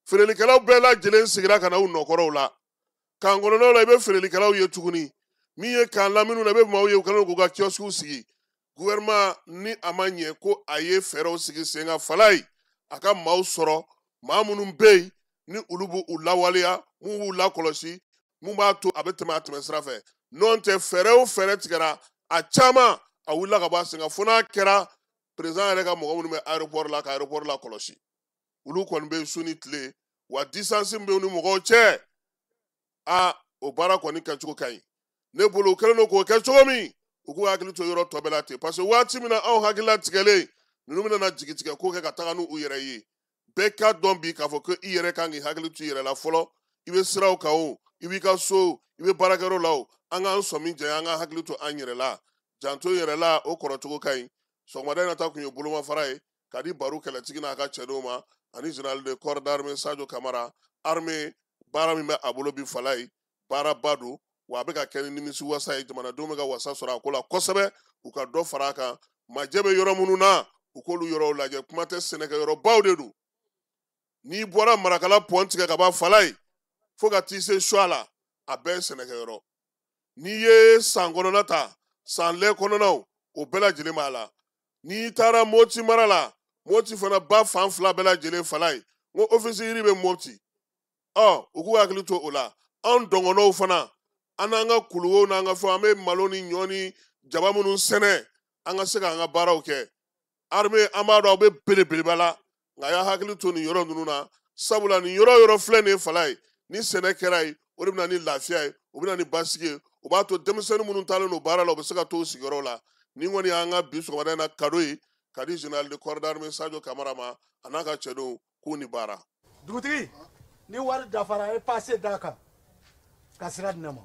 Feerelikɛlaw bɛɛ lajɛlen sigira ka na u nɔkɔrɔw la. Kan kɔnɔnaw la, i bɛ feerelikɛlaw ye tuguni. Min ye kan laminiw na, i bɛ maaw ye u kɛlen don k'u ka kiosques sigi. Gouvernement ni a ma ɲɛ ko a ye fɛɛrɛw sigi sen kan Falaye, a ka maaw sɔrɔ, maa minnu bɛ yen ni olu b'u lawaleya, mun b'u lakɔlɔsi, mun b'a to a bɛ tɛmɛ a tɛmɛ sira fɛ. N'o tɛ, fɛɛrɛ o fɛɛrɛ tigɛra, a caman a wulila ka bɔ a sen kan, fo n'a kɛra président yɛrɛ ka mɔgɔ minnu bɛ aéroport la ka aéroport lakɔlɔsi. Olu kɔni bɛ su ni tile, wa distance min bɛ u ni mɔgɔw cɛ, a o baara kɔni kɛcogo ka ɲi ne bolo. U kɛlen don k'o kɛ cogo min, u k'u hakili to yɔrɔ tɔ bɛɛ la ten, parce que waati min na anw hakili latigɛlen ninnu bɛna na jigitigɛ ko kɛ ka taga n'u yɛrɛ ye. Bɛɛ k'a dɔn bi k'a fɔ ko i yɛrɛ kan k'i hakili to i yɛrɛ la fɔlɔ. I bɛ siraw kan o, i b'i ka so, i bɛ baarakɛyɔrɔ la o, an k'an sɔmi janya, an k'an hakili to an yɛrɛ la. Janto yɛrɛ la, o kɔrɔcogo ka ɲi. Sɔgɔmada in na ta kun ye bolomafara ye ka di baro kɛlɛtigi n'a ka cɛdenw ma, ani général de corps d'armée Sadio Kamara. Armée baara min bɛ a bolo bi Falaye, baaraba don, wa a bɛ ka kɛ ni nimisi wasa ye. Jamanadenw bɛ ka wasa sɔrɔ a ko la kosɛbɛ. U ka dɔ fara a kan. Majɛ bɛ yɔrɔ minnu na, u k'olu yɔrɔw lajɛ. Kuma tɛ, sɛnɛkɛyɔrɔbaw de don. N'i bɔra Marakala pɔn tigɛ ka ban Falaye fo ka t'i se Suwa la, a bɛɛ ye sɛnɛkɛyɔrɔ. N'i ye san kɔnɔna ta, san lɛ kɔnɔnaw, o bɛɛ lajɛlen b'a la. N'i taara Moti mara la, Moti fana ba fan fila bɛɛ lajɛlen Falaye, n ko ofisi yiri bɛ Moti. Ɔ, u k'u hakili to o la. Anw dɔngɔnɔw fana, an n'an ka kuluwow n'an ka fɛnw, an bɛ malo ni ɲɔ ni jaba minnu sɛnɛ, an ka se k'an ka baaraw kɛ. Armée, an b'a dɔn aw bɛ belebeleba la, nka a y'a hakili to nin yɔrɔ ninnu na, sabula nin yɔrɔ yɔrɔ filɛ nin ye Falaye, ni sɛnɛ kɛra yen, o de bɛ na ni lafiya ye, o bɛ na ni basigi ye, o b'a to denmisɛnnin minnu taalen don baara la, u bɛ se ka to u sigiyɔrɔ la. Nin kɔni y'an ka bi sɔgɔmada in na cadeau ye ka di général de corps d'armée Sadio Kamara ma, a n'a ka cɛdenw, k'u ni baara. Dugutigi, ni wari dafara, e passe d'a kan ka sira di ne ma.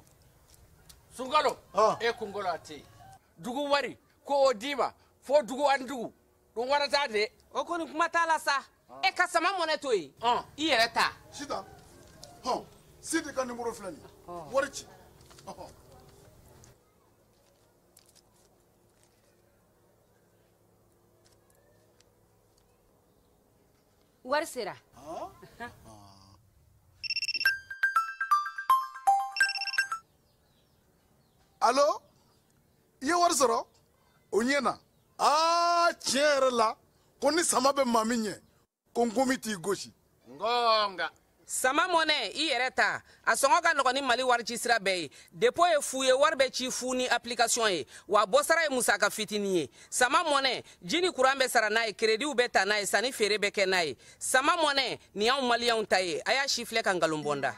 Sunkalo, e kunkolo a tɛ yen. Dugu wari ko o d'i ma fo dugu ani dugu dun wara t'a de. O kɔni kuma t'a la sa. E ka sama mɔnɛ to yen, i yɛrɛ ta. Sitan, hɔn, Sidi ka nimoro filɛ nin ye, wari ci. Wari sera. Alo, i ye wari sɔrɔ? O ɲɛna. Aa, tiɲɛ yɛrɛ la, ko ni sama bɛ maa min ɲɛ, ko nkomi t'i gosi. Ngonga. Sama mɔnɛ, i yɛrɛ ta, a sɔngɔ ka nɔgɔn ni Mali wari ci sira bɛɛ ye. Dépôt ye fu ye, wari bɛ ci fu ni application ye, wa bɔsara ye musaka fitinin ye. Sama mɔnɛ, ji ni kuran bɛ sara n'a ye, créditw bɛ ta n'a ye, sanni feere bɛ kɛ n'a ye. Sama mɔnɛ nin y'anw maliyɛnw ta ye. A y'a si filɛ ka nkalon bɔ n da.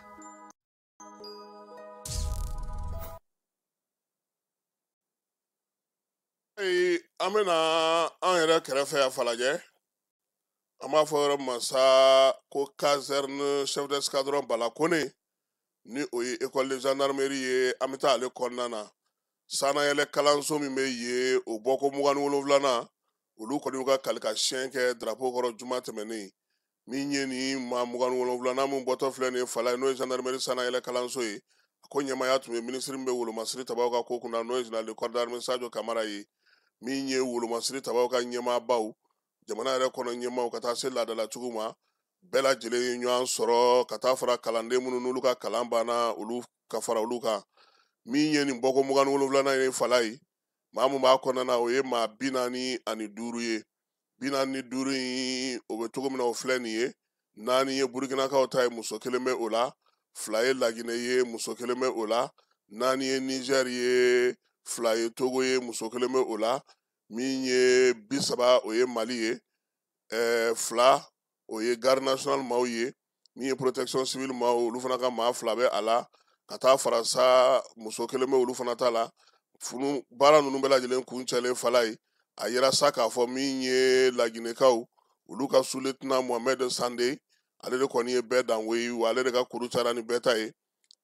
An bɛna an yɛrɛ kɛrɛfɛ yan Falajɛ, an b'a fɔ yɔrɔ min ma sa ko caserne chef d'escadron Bala Kone, ni o ye école de gendarmerie ye. An bɛ taa ale kɔnɔna na, sanayɛlɛ kalanso min bɛ yen, o bɔko 27nan, olu kɔni y'u ka kalika siɲɛ kɛ drapeau kɔrɔ juma tɛmɛnen. Min ye nin maa 27nan min bɔtɔ filɛ nin ye Falaye, n'o ye gendarmerie sanayɛlɛ kalanso ye, a ko ɲɛmaaya tun bɛ minisiri min bɛ wolomasiri tabaw ka ko kunna, n'o ye général de corps d'armée Sadio Kamara ye. Min ye wolomasiri tabaw ka ɲɛmaabaw, jamana yɛrɛ kɔnɔ ɲɛmaaw, ka taa se laadalatigiw ma, bɛɛ lajɛlen ye ɲɔgɔn sɔrɔ ka taa fara kalanden minnu n'olu ka kalan banna, olu ka fara olu kan. Min ye nin bɔko 27nan ye Falaye, maa min b'a kɔnɔna na, o ye maa 45 ye. 45 in, o bɛ cogo min na, o filɛ nin ye: 4 ye Burukinakaw ta ye, muso kelen bɛ o la; 2 ye Laginɛ ye, muso kelen bɛ o la; 4 ye Nizɛri ye, 2 ye Togo ye, muso kelen bɛ o la; min ye 30, o ye Mali ye, 2, o ye garde nationale maaw ye; min ye protection civile maaw, olu fana ka maa 2 bɛ a la, ka taa fara sa muso kelen bɛ olu fana ta la. Funu baara ninnu bɛɛ lajɛlen kuncɛlen Falaye, a yira sa k'a fɔ min ye Laginɛkaw, olu ka sous-lieutenant Mohamed Sande, ale de kɔni ye bɛɛ dango ye, wa ale de ka kuru cayara ni bɛɛ ta ye,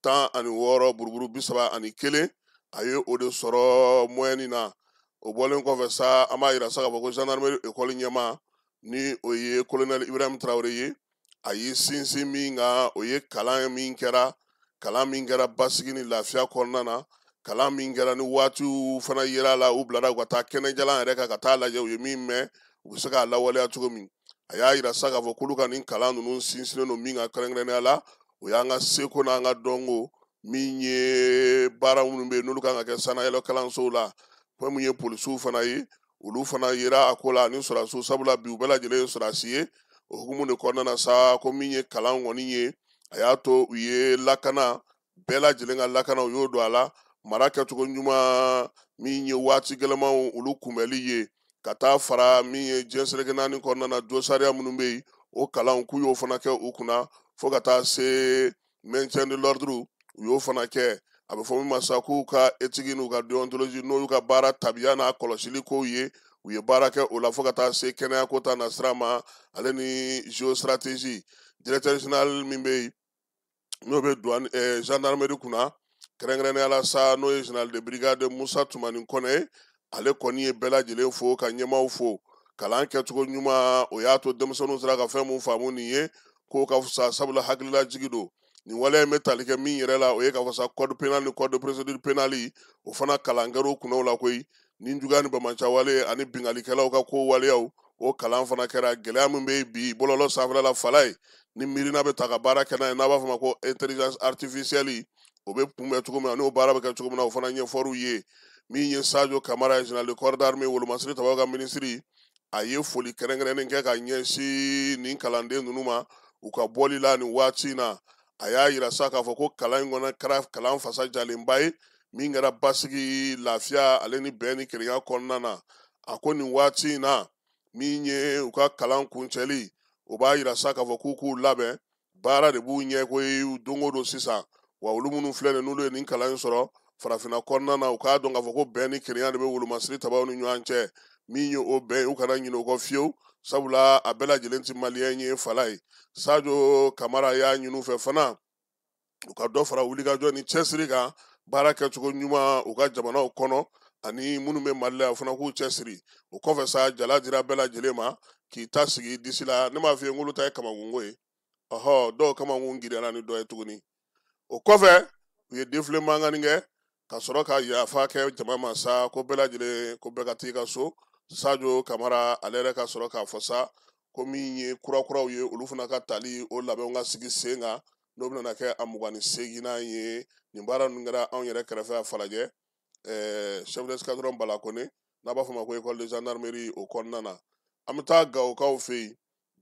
16 buruburu 31, a ye o de sɔrɔ moyenne na. O bɔlen kɔfɛ sa, an b'a yira sa k'a fɔ ko gendarmerie école ɲɛmaa, ni o ye colonel Ibrahim Traoré ye, a y'i sinsin min kan, o ye kalan min kɛra, kalan min kɛra basigi ni lafiya kɔnɔna na, kalan min kɛra ni waatiw fana yera la, u bilara u ka taa kɛnɛjalan yɛrɛ kan ka taa lajɛ u ye min mɛn, u bɛ se k'a lawaleya cogo min. A y'a yira sa k'a fɔ k'olu ka nin kalan ninnu sinsinnen don min kan kɛrɛnkɛrɛnnenya la, o y'an ka seko n'an ka dɔnko min ye baara minnu bɛ yen n'olu kan ka kɛ sannayɛlɛ kalansow la. Fɛn min ye polisiw fana ye, olu fana yera a ko la ani sɔrɔdasiw, sabula bi u bɛɛ lajɛlen ye sɔrɔdasi ye. O hukumu de kɔnɔna na sa, ko min ye kalan kɔni ye, a y'a to u ye lakana bɛɛ lajɛlen ka lakana, u y'o don a la. Mara kɛcogo ɲuman min ye waati gɛlɛmanw olu kunbɛli ye, ka taa fara min ye diɲɛ seleke naani kɔnɔna na josariya minnu bɛ yen, o kalanw k'u y'o fana kɛ u kunna, fo ka taa se maintien de l'ordre u y'o fana kɛ. A bɛ fɔ min ma sa k'u ka éthique n'u ka déontologie, n'o y'u ka baara tabiya n'a kɔlɔsili kow ye, u ye baara kɛ o la fo ka taa se kɛnɛyako ta nasira ma, ale ni géostratégie. Directeur général min bɛ yen n'o bɛ douane gendarmerie kunna kɛrɛnkɛrɛnnenya la sa, n'o ye général de brigade Musa Tumani Kɔnɛ ye, ale kɔni ye bɛɛ lajɛlen fo ka ɲɛmaaw fo. Kalan kɛcogo ɲuman o y'a to denmisɛnninw sera ka fɛn mun faamu nin ye, k'o ka fisa, sabula hakililajigi don. Nin waleya in bɛ tali kɛ min yɛrɛ la, o ye k'a fɔ sa code pénal ni code de procédure pénale, o fana kalan kɛr'u kunnaw la koyi. Nin juguya ni bamancawale ani binkannikɛlaw ka ko waleyaw, o kalan fana kɛra. Gɛlɛya min bɛ bi bɔlɔlɔ sanfɛla la fala ye, ni miirina bɛ ta ka baara kɛ n'a ye, n'a b'a fɔ ma ko intelligence artificielle, o bɛ kunbɛn cogo min na, n'o baara bɛ kɛ cogo min na, o fana ɲɛfɔr'u ye. Min ye Sadio Kamara ye, général de corps d'armée, wolomasiri tabaw ka minisiri, a ye foli kɛrɛnkɛrɛnnen kɛ ka ɲɛsin nin kalanden ninnu ma u ka bɔli la nin waati in na. A y'a yira sa k'a fɔ ko kalan in kɔnɔ kɛra kalan fasa jalenba ye, min kɛra basigi, lafiya ale ni bɛn ni kelenya kɔnɔna na. A ko nin waati in na, min ye u ka kalan kuncɛli, o b'a yira sa k'a fɔ k'u k'u labɛn, baara de b'u ɲɛ koyi don o don sisan. Wa olu minnu filɛ nin n'olu ye nin kalan in sɔrɔ farafinna kɔnɔna na, u k'a dɔn k'a fɔ ko bɛn ni kelenya de bɛ wolomasiri tabaw ni ɲɔgɔn cɛ. Min ye o bɛn, u kana ɲinɛ o kɔ fiyewu, sabula a bɛɛ lajɛlen ti maliyɛn ye fala ye. Sadio Kamara y'a ɲini u fɛ fana u ka dɔ fara wulikajɔ ni cɛsiri kan, baara kɛcogo ɲuman u ka jamanaw kɔnɔ, ani minnu bɛ Mali la yan, o fana k'u cɛsiri. O kɔfɛ sa, jala dira bɛɛ lajɛlen ma k'i ta sigi disi la. Ne m'a f'i ye n k'olu ta ye kamakunko ye, ɔhɔ, dɔw kamakun girinyara ni dɔ ye tuguni. O kɔfɛ u ye défilé mankanni kɛ ka sɔrɔ ka yafa kɛ jama ma sa, ko bɛɛ lajɛlen ko bɛɛ ka t'i ka so. Sadio Kamara ale yɛrɛ ka sɔrɔ k'a fɔ sa ko min ye kurakuraw ye, olu fana ka tali o labɛnw ka sigi sen kan, n'o bɛna kɛ a 28nan ye. Nin baara ninnu kɛra anw yɛrɛ kɛrɛfɛ a Falajɛ, chef d'escadron Bala Kone, n'a b'a fɔ ma ko école de gendarmerie, o kɔnɔna na. An bɛ taa Gawokaw fɛ yen,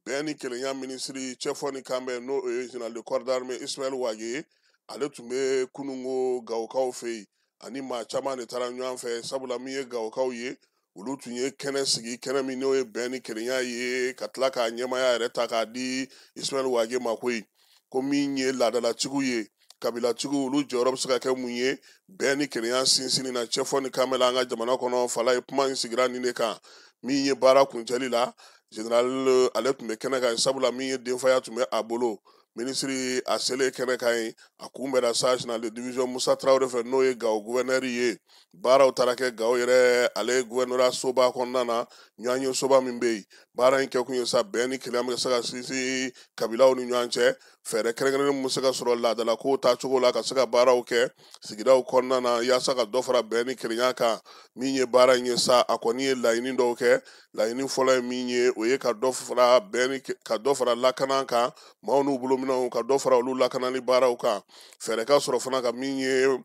bɛn ni kelenya minisiri cɛfɔ ni kanbɛn, n'o ye général de corps d'armée Ismaël Wagué ye, ale tun bɛ kununko Gawokaw fɛ yen, ani maa caman de taara ɲɔgɔn fɛ, sabula min ye Gawokaw ye, olu tun ye kɛnɛ sigi, kɛnɛ min n'o ye bɛn ni kelenya ye, ka tila k'a ɲɛmaaya yɛrɛ ta k'a di Ismaël Wagué ma koyi. Ko min ye laadalatigiw ye, kabilatigiw, olu jɔyɔrɔ bɛ se ka kɛ mun ye bɛn ni kelenya sinsinni na cɛfɔ ni kanbɛn la an ka jamana kɔnɔ. Fala ye kuma in sigira nin de kan. Min ye baara kuncɛli la, général ale tun bɛ kɛnɛ kan, sabula min ye denfaya tun bɛ a bolo. Minisiri a selen kɛnɛ kan yen, a kunbɛnna sa général de division Musa Traoré fɛ, n'o ye Gawo gouverneur ye. Baaraw taara kɛ Gawo yɛrɛ ale gouverneur soba kɔnɔna na, ɲɔgɔnye soba min bɛ yen. Baara in kɛkun ye sa bɛn ni kelenya bɛ se ka sinsin kabilaw ni ɲɔgɔn cɛ, fɛɛrɛ kɛrɛnkɛrɛnnen min bɛ se ka sɔrɔ laadalakow taacogo la ka se ka baaraw kɛ sigidaw kɔnɔna na, yaasa ka dɔ fara bɛn ni kelenya kan. Min ye baara in ye sa, a kɔni ye laɲini dɔw kɛ. Laɲini fɔlɔ ye min ye, o ye ka dɔ fara bɛn ni ka dɔ fara lakana kan, maaw n'u bolominɛnw, ka dɔ fara olu lakanali baaraw kan. Fɛɛrɛ ka sɔrɔ fana ka min ye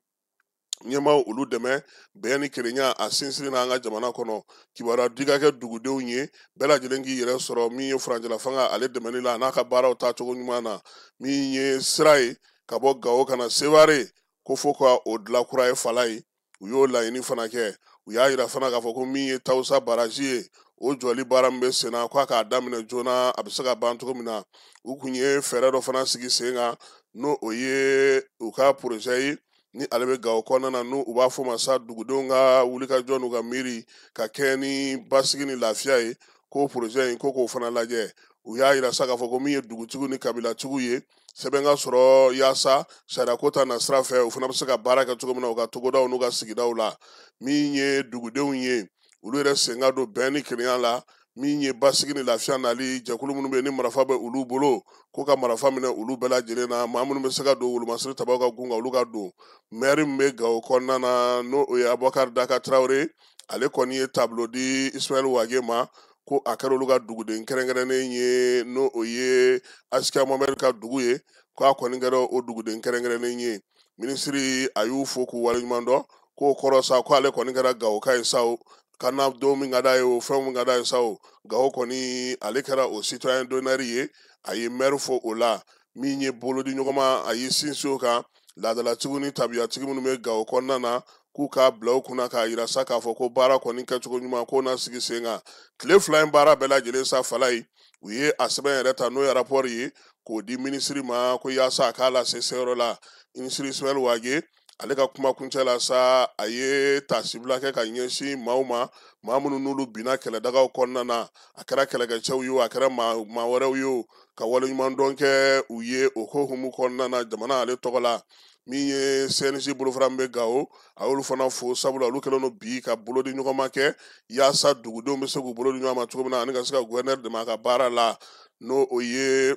ɲɛmaaw olu dɛmɛ bɛn ni kelenya a sinsinni na an ka jamana kɔnɔ. Kibaruya di ka kɛ dugudenw ye, bɛɛ lajɛlen k'i yɛrɛ sɔrɔ min ye furancɛla fanga ale dɛmɛni la a n'a ka baaraw taacogo ɲuman na. Min ye sira ye ka bɔ Gawo ka na Sevare, ko fo ka o dilan kura ye fala ye, u y'o laɲini fana kɛ. U y'a yira fana k'a fɔ ko min ye Tawusa baraji ye, o jɔli baara min bɛ sen na, k'a k'a daminɛ joona, a bɛ se ka ban cogo min na. U kun ye fɛɛrɛ dɔ fana sigi sen kan, n'o o ye u ka projet ye ni ale bɛ Gawo kɔnɔna na, n'u b'a fɔ ma sa dugudenw ka wulikajɔ n'u ka miiri ka kɛ ni basigi ni lafiya ye, k'o projet in ko k'o fana lajɛ. U y'a yira sa k'a fɔ ko min ye dugutigiw ni kabilatigiw ye, sɛbɛn ka sɔrɔ yaasa sariyako ta na sira fɛ, u fana bɛ se ka baara kɛ cogo min na u ka togodaw n'u ka sigidaw la. Min ye dugudenw ye, olu yɛrɛ sen ka don bɛn ni kelenya la. Min ye basigi ni lafiya nali, jɛkulu minnu bɛ yen ni marifa bɛ olu bolo, ko ka marifa minɛ olu bɛɛ lajɛlen na. Maa minnu bɛ se ka don wolomasiri tabaw ka gun kan, olu ka don. Maire min bɛ Gawo kɔnɔna na, n'o o ye Abubakar Daka Traoré, ale kɔni ye tableau di Ismaël Wagué ma. ko a kɛra olu ka duguden kɛrɛnkɛrɛnnen ye, n'o o ye Askia Mohamed ka dugu ye, ko a kɔni kɛra o duguden kɛrɛnkɛrɛnnen ye. Minisiri a y'u fo k'u waleɲuman dɔn, k'o kɔrɔ sa ko ale kɔni kɛra Gawoka ye sa o, ka na don min ka d'a ye o, fɛn min ka d'a ye sa o, Gawo kɔni ale kɛra o citoyen d'honneur ye. A ye maire fo o la. Min ye bolodi ɲɔgɔnma, a y'i sinsin o kan, laadalatigiw ni tabiyatigi minnu bɛ Gawo kɔnɔna na, k'u k'a bila u kunna k'a yira sa k'a fɔ ko baara kɔni kɛcogo ɲuman k'o na sigi sen kan. Tile 2 in baara bɛɛ lajɛlen sa fala ye, u ye a sɛbɛn yɛrɛ ta, n'o ye rapport ye, k'o di minisiri ma ko yaasa a k'a lase seyɔrɔ la. Minisiri Ismaël Wagué ale ka kuma kuncɛ la sa, a ye taasibila kɛ ka ɲɛsin maaw ma, maa minnu n'olu binna kɛlɛdagaw kɔnɔna na, a kɛra kɛlɛkɛcɛw ye o, a kɛra maa wɛrɛw ye o, ka waleɲumandɔn kɛ u ye o ko hukumu kɔnɔna na jamana ale tɔgɔ la. Min ye CNJ bolofara min bɛ Gawo, a y'olu fana fo, sabula olu kɛlen don bi ka bolodi ɲɔgɔnma kɛ yaasa dugudenw bɛ se k'u bolo di ɲɔgɔn ma cogo min na, ani ka se ka gouverneur dɛmɛ a ka baara la, n'o o ye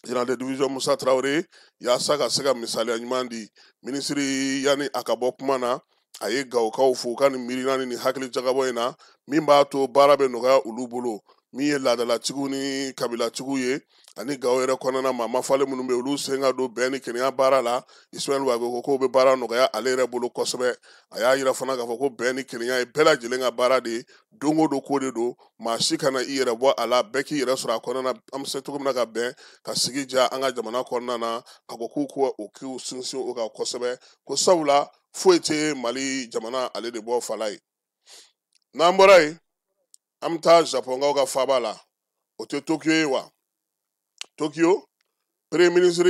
général de division Musa Traoré, yaasa ka se ka misaliya ɲuman di. Minisiri yanni a ka bɔ kuma na, a ye Gawokaw fo u ka nin miirina ni nin hakili jagabɔ in na, min b'a to baara bɛ nɔgɔya olu bolo. Min ye laadalatigiw ni kabilatigiw ye ani Gawo yɛrɛ kɔnɔna maa mafalen minnu bɛ yen, olu sen ka don bɛn ni kelenya baara la. Ismaël Wagué ko k'o bɛ baara nɔgɔya ale yɛrɛ bolo kosɛbɛ. A y'a yira fana k'a fɔ ko bɛn ni kelenya ye bɛɛ lajɛlen ka baara de ye, don o don ko de don, maa si kana i yɛrɛ bɔ a la, bɛɛ k'i yɛrɛ sɔrɔ a kɔnɔna na. An bɛ se cogo min na ka bɛn ka sigi diya an ka jamana kɔnɔna na. A ko k'u k'o k'u sinsin o kan kosɛbɛ, ko sabula foyi tɛ Mali jamana ale de bɔ fala ye. N'an bɔra yen, an bɛ taa Japɔnkaw ka faaba la, o tɛ Tokyo ye wa? Tokyo premier ministre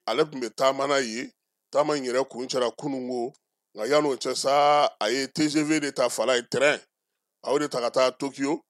ale tun bɛ taama na yen, taama in yɛrɛ kun cɛra kununko, nka yan'o cɛ sa, a ye TGV de ta fala ye, train a y'o de ta ka taa Tokyo.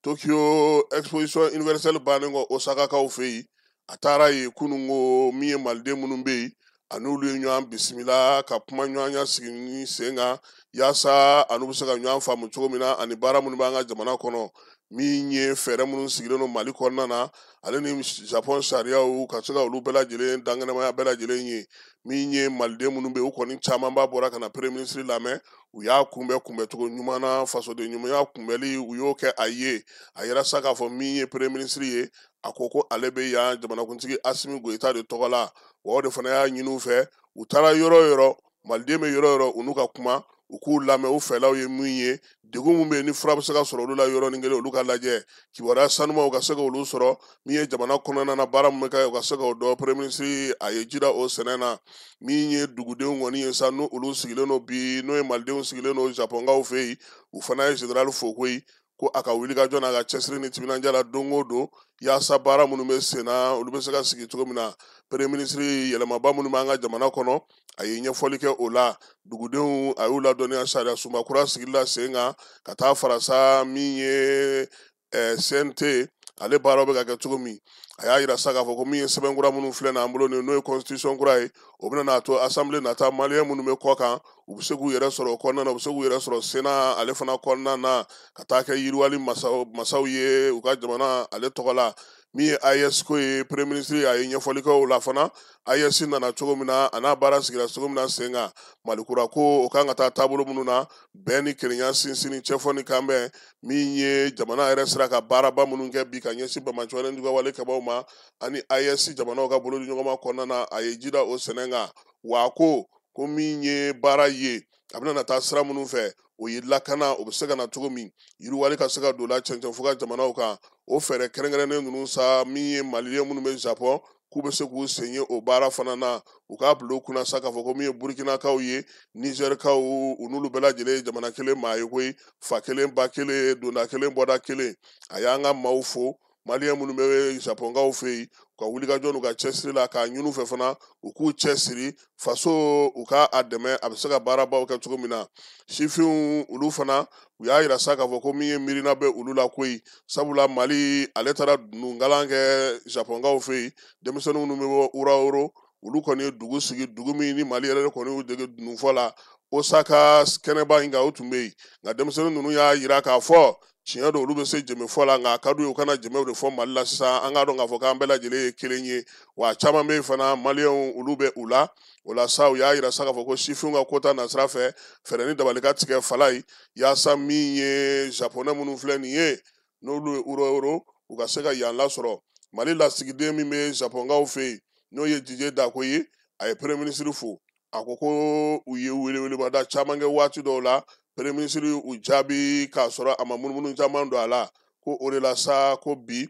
Tokyo exposition universelle bannen kɔ Osakakaw fɛ yen, a taara yen kununko. Min ye maliden minnu bɛ yen, a n'olu ye ɲɔgɔn bisimila ka kuma ɲɔgɔnya sigi ni sen kan, yaasa a n'u bɛ se ka ɲɔgɔn faamu cogo min na, ani baara minnu b'an ka jamana kɔnɔ, min ye fɛɛrɛ minnu sigilen don Mali kɔnɔna na, ale ni Japɔn sariyaw ka se ka olu bɛɛ lajɛlen dankɛnɛmaya bɛɛ lajɛlen ye. Min ye maliden minnu bɛ yen, u kɔni camanba bɔra ka na premier ministre lamɛn, u y'a kunbɛn kunbɛncogo ɲuman na, fasoden ɲumanya kunbɛnli u y'o kɛ a ye. A yɛrɛ sa k'a fɔ min ye premier ministre ye, a ko ko ale bɛ yan jamanakuntigi Asimi Goyita de tɔgɔ la, wa o de fana y'a ɲini u fɛ, u taara yɔrɔ o yɔrɔ, maliden bɛ yɔrɔ o yɔrɔ, u n'u ka kuma, u k'u lamɛn, u fɛlaw ye min ye, degun min bɛ yen ni fura bɛ se ka sɔrɔ olu la yɔrɔnin kelen, olu ka lajɛ, kibaruya sanumaw ka se k'olu sɔrɔ, min ye jamana kɔnɔna na baara min bɛ kɛ, u ka se k'o dɔn. Premier ministre a ye ji da o sɛnɛ na. Min ye dugudenw kɔni ye sa, n'olu sigilen don bi, n'o ye malidenw sigilen don Japɔnkaw fɛ yen, u fana ye général fo koyi, ko a ka wulikajɔ n'a ka cɛsiri ni timinandiya la don o don, yaasa baara minnu bɛ sen na, olu bɛ se ka sigi cogo min na. Premier ministre yɛlɛmaba minnu b'an ka jamana kɔnɔ, a ye ɲɛfɔli kɛ o la. Dugudenw a y'u ladɔnniya sariya sunba kura sigili la sen kan, ka taa farasa min ye CNT ale baaraw bɛ ka kɛ cogo min. A y'a yira sa k'a fɔ ko min ye sɛbɛn kura minnu filɛ nin an bolo nin, n'o ye constitution kura ye, o bɛna n'a to assemblée nata maliyɛn minnu bɛ kɔ kan, u bɛ se k'u yɛrɛ sɔrɔ o kɔnɔna na, u bɛ se k'u yɛrɛ sɔrɔ Sénat ale fana kɔnɔna na, ka taa kɛ yiriwali masaw ye u ka jamana ale tɔgɔ la. Min ye AES ko ye, premier ministre a ye ɲɛfɔli kɛ o la fana, AES nana cogo min na, a n'a baara sigira cogo min na sen kan, Mali kura ko o kan ka taa taabolo minnu na, bɛn ni kelenya sinsinni, cɛfɔ ni kanbɛn, min ye jamana yɛrɛ sera ka baaraba minnu kɛ bi ka ɲɛsin banbaanciwale juguwale kɛbaaw ma, ani AES jamanaw ka bolodi ɲɔgɔnma kɔnɔna na, a ye ji da o sɛnɛ kan. Wa a ko ko min ye baara ye, a bɛna na taa sira minnu fɛ, o ye lakana, o bɛ se ka na cogo min, yiriwali ka se ka don la cɛncɛn fo ka jamanaw kan. O fɛɛrɛ kɛrɛnkɛrɛnnen ninnu sa, min ye maliyɛn minnu bɛ Japɔn, k'u bɛ se k'u sen ye o baara fana na, u k'a bila u kunna sa k'a fɔ ko min ye Burkinakaw ye, Nizɛrikaw, u n'olu bɛɛ lajɛlen ye jamana kelen maa ye koyi, fa kelen ba kelen, donda kelen bɔda kelen. A y'an ka maaw fo, maliyɛn minnu bɛ Japɔnkaw fɛ yen, u ka wulikajɔ n'u ka cɛsiri la, k'a ɲini u fɛ fana u k'u cɛsiri faso, u ka a dɛmɛ, a bɛ se ka baarabaw kɛ cogo min na. Sifinw olu fana u y'a yira sa k'a fɔ ko min ye miirina bɛ olu la koyi, sabula Mali ale taara dununkalan kɛ Japɔnkaw fɛ yen, denmisɛnnin minnu bɛ bɔ Uraworo, olu kɔni ye dugu sigi, dugu min ni Mali yɛrɛ kɔni y'u dege dununfɔ la, Osaka kɛnɛba in kan, o tun bɛ yen. Nka denmisɛnnin ninnu y'a yira k'a fɔ tiɲɛ don, olu bɛ se jɛmɛfɔ la, nka a ka d'u ye u kana jɛmɛw de fɔ Mali la sisan. An k'a dɔn k'a fɔ k'an bɛɛ lajɛlen ye kelen ye, wa caman bɛ yen fana maliyɛnw olu bɛ u la. O la sa, u y'a yira sa k'a fɔ ko sifinw ka kota nasira fɛ, fɛɛrɛ ni dabali ka tigɛ fala ye, yaasa min ye japonais minnu filɛ nin ye, N'olu ye euro euro, u ka se ka yan lasɔrɔ. Mali lasigiden min bɛ Japonkaw fɛ yen, n'o ye Didier Dako ye, a ye premier ministre fo. A ko ko u ye welewelebada caman kɛ waati dɔw la, premier ministre u jaabi k'a sɔrɔ a ma munumunu caman don a la, ko o de la sa ko bi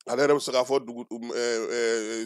ale yɛrɛ bɛ se k'a fɔ dugu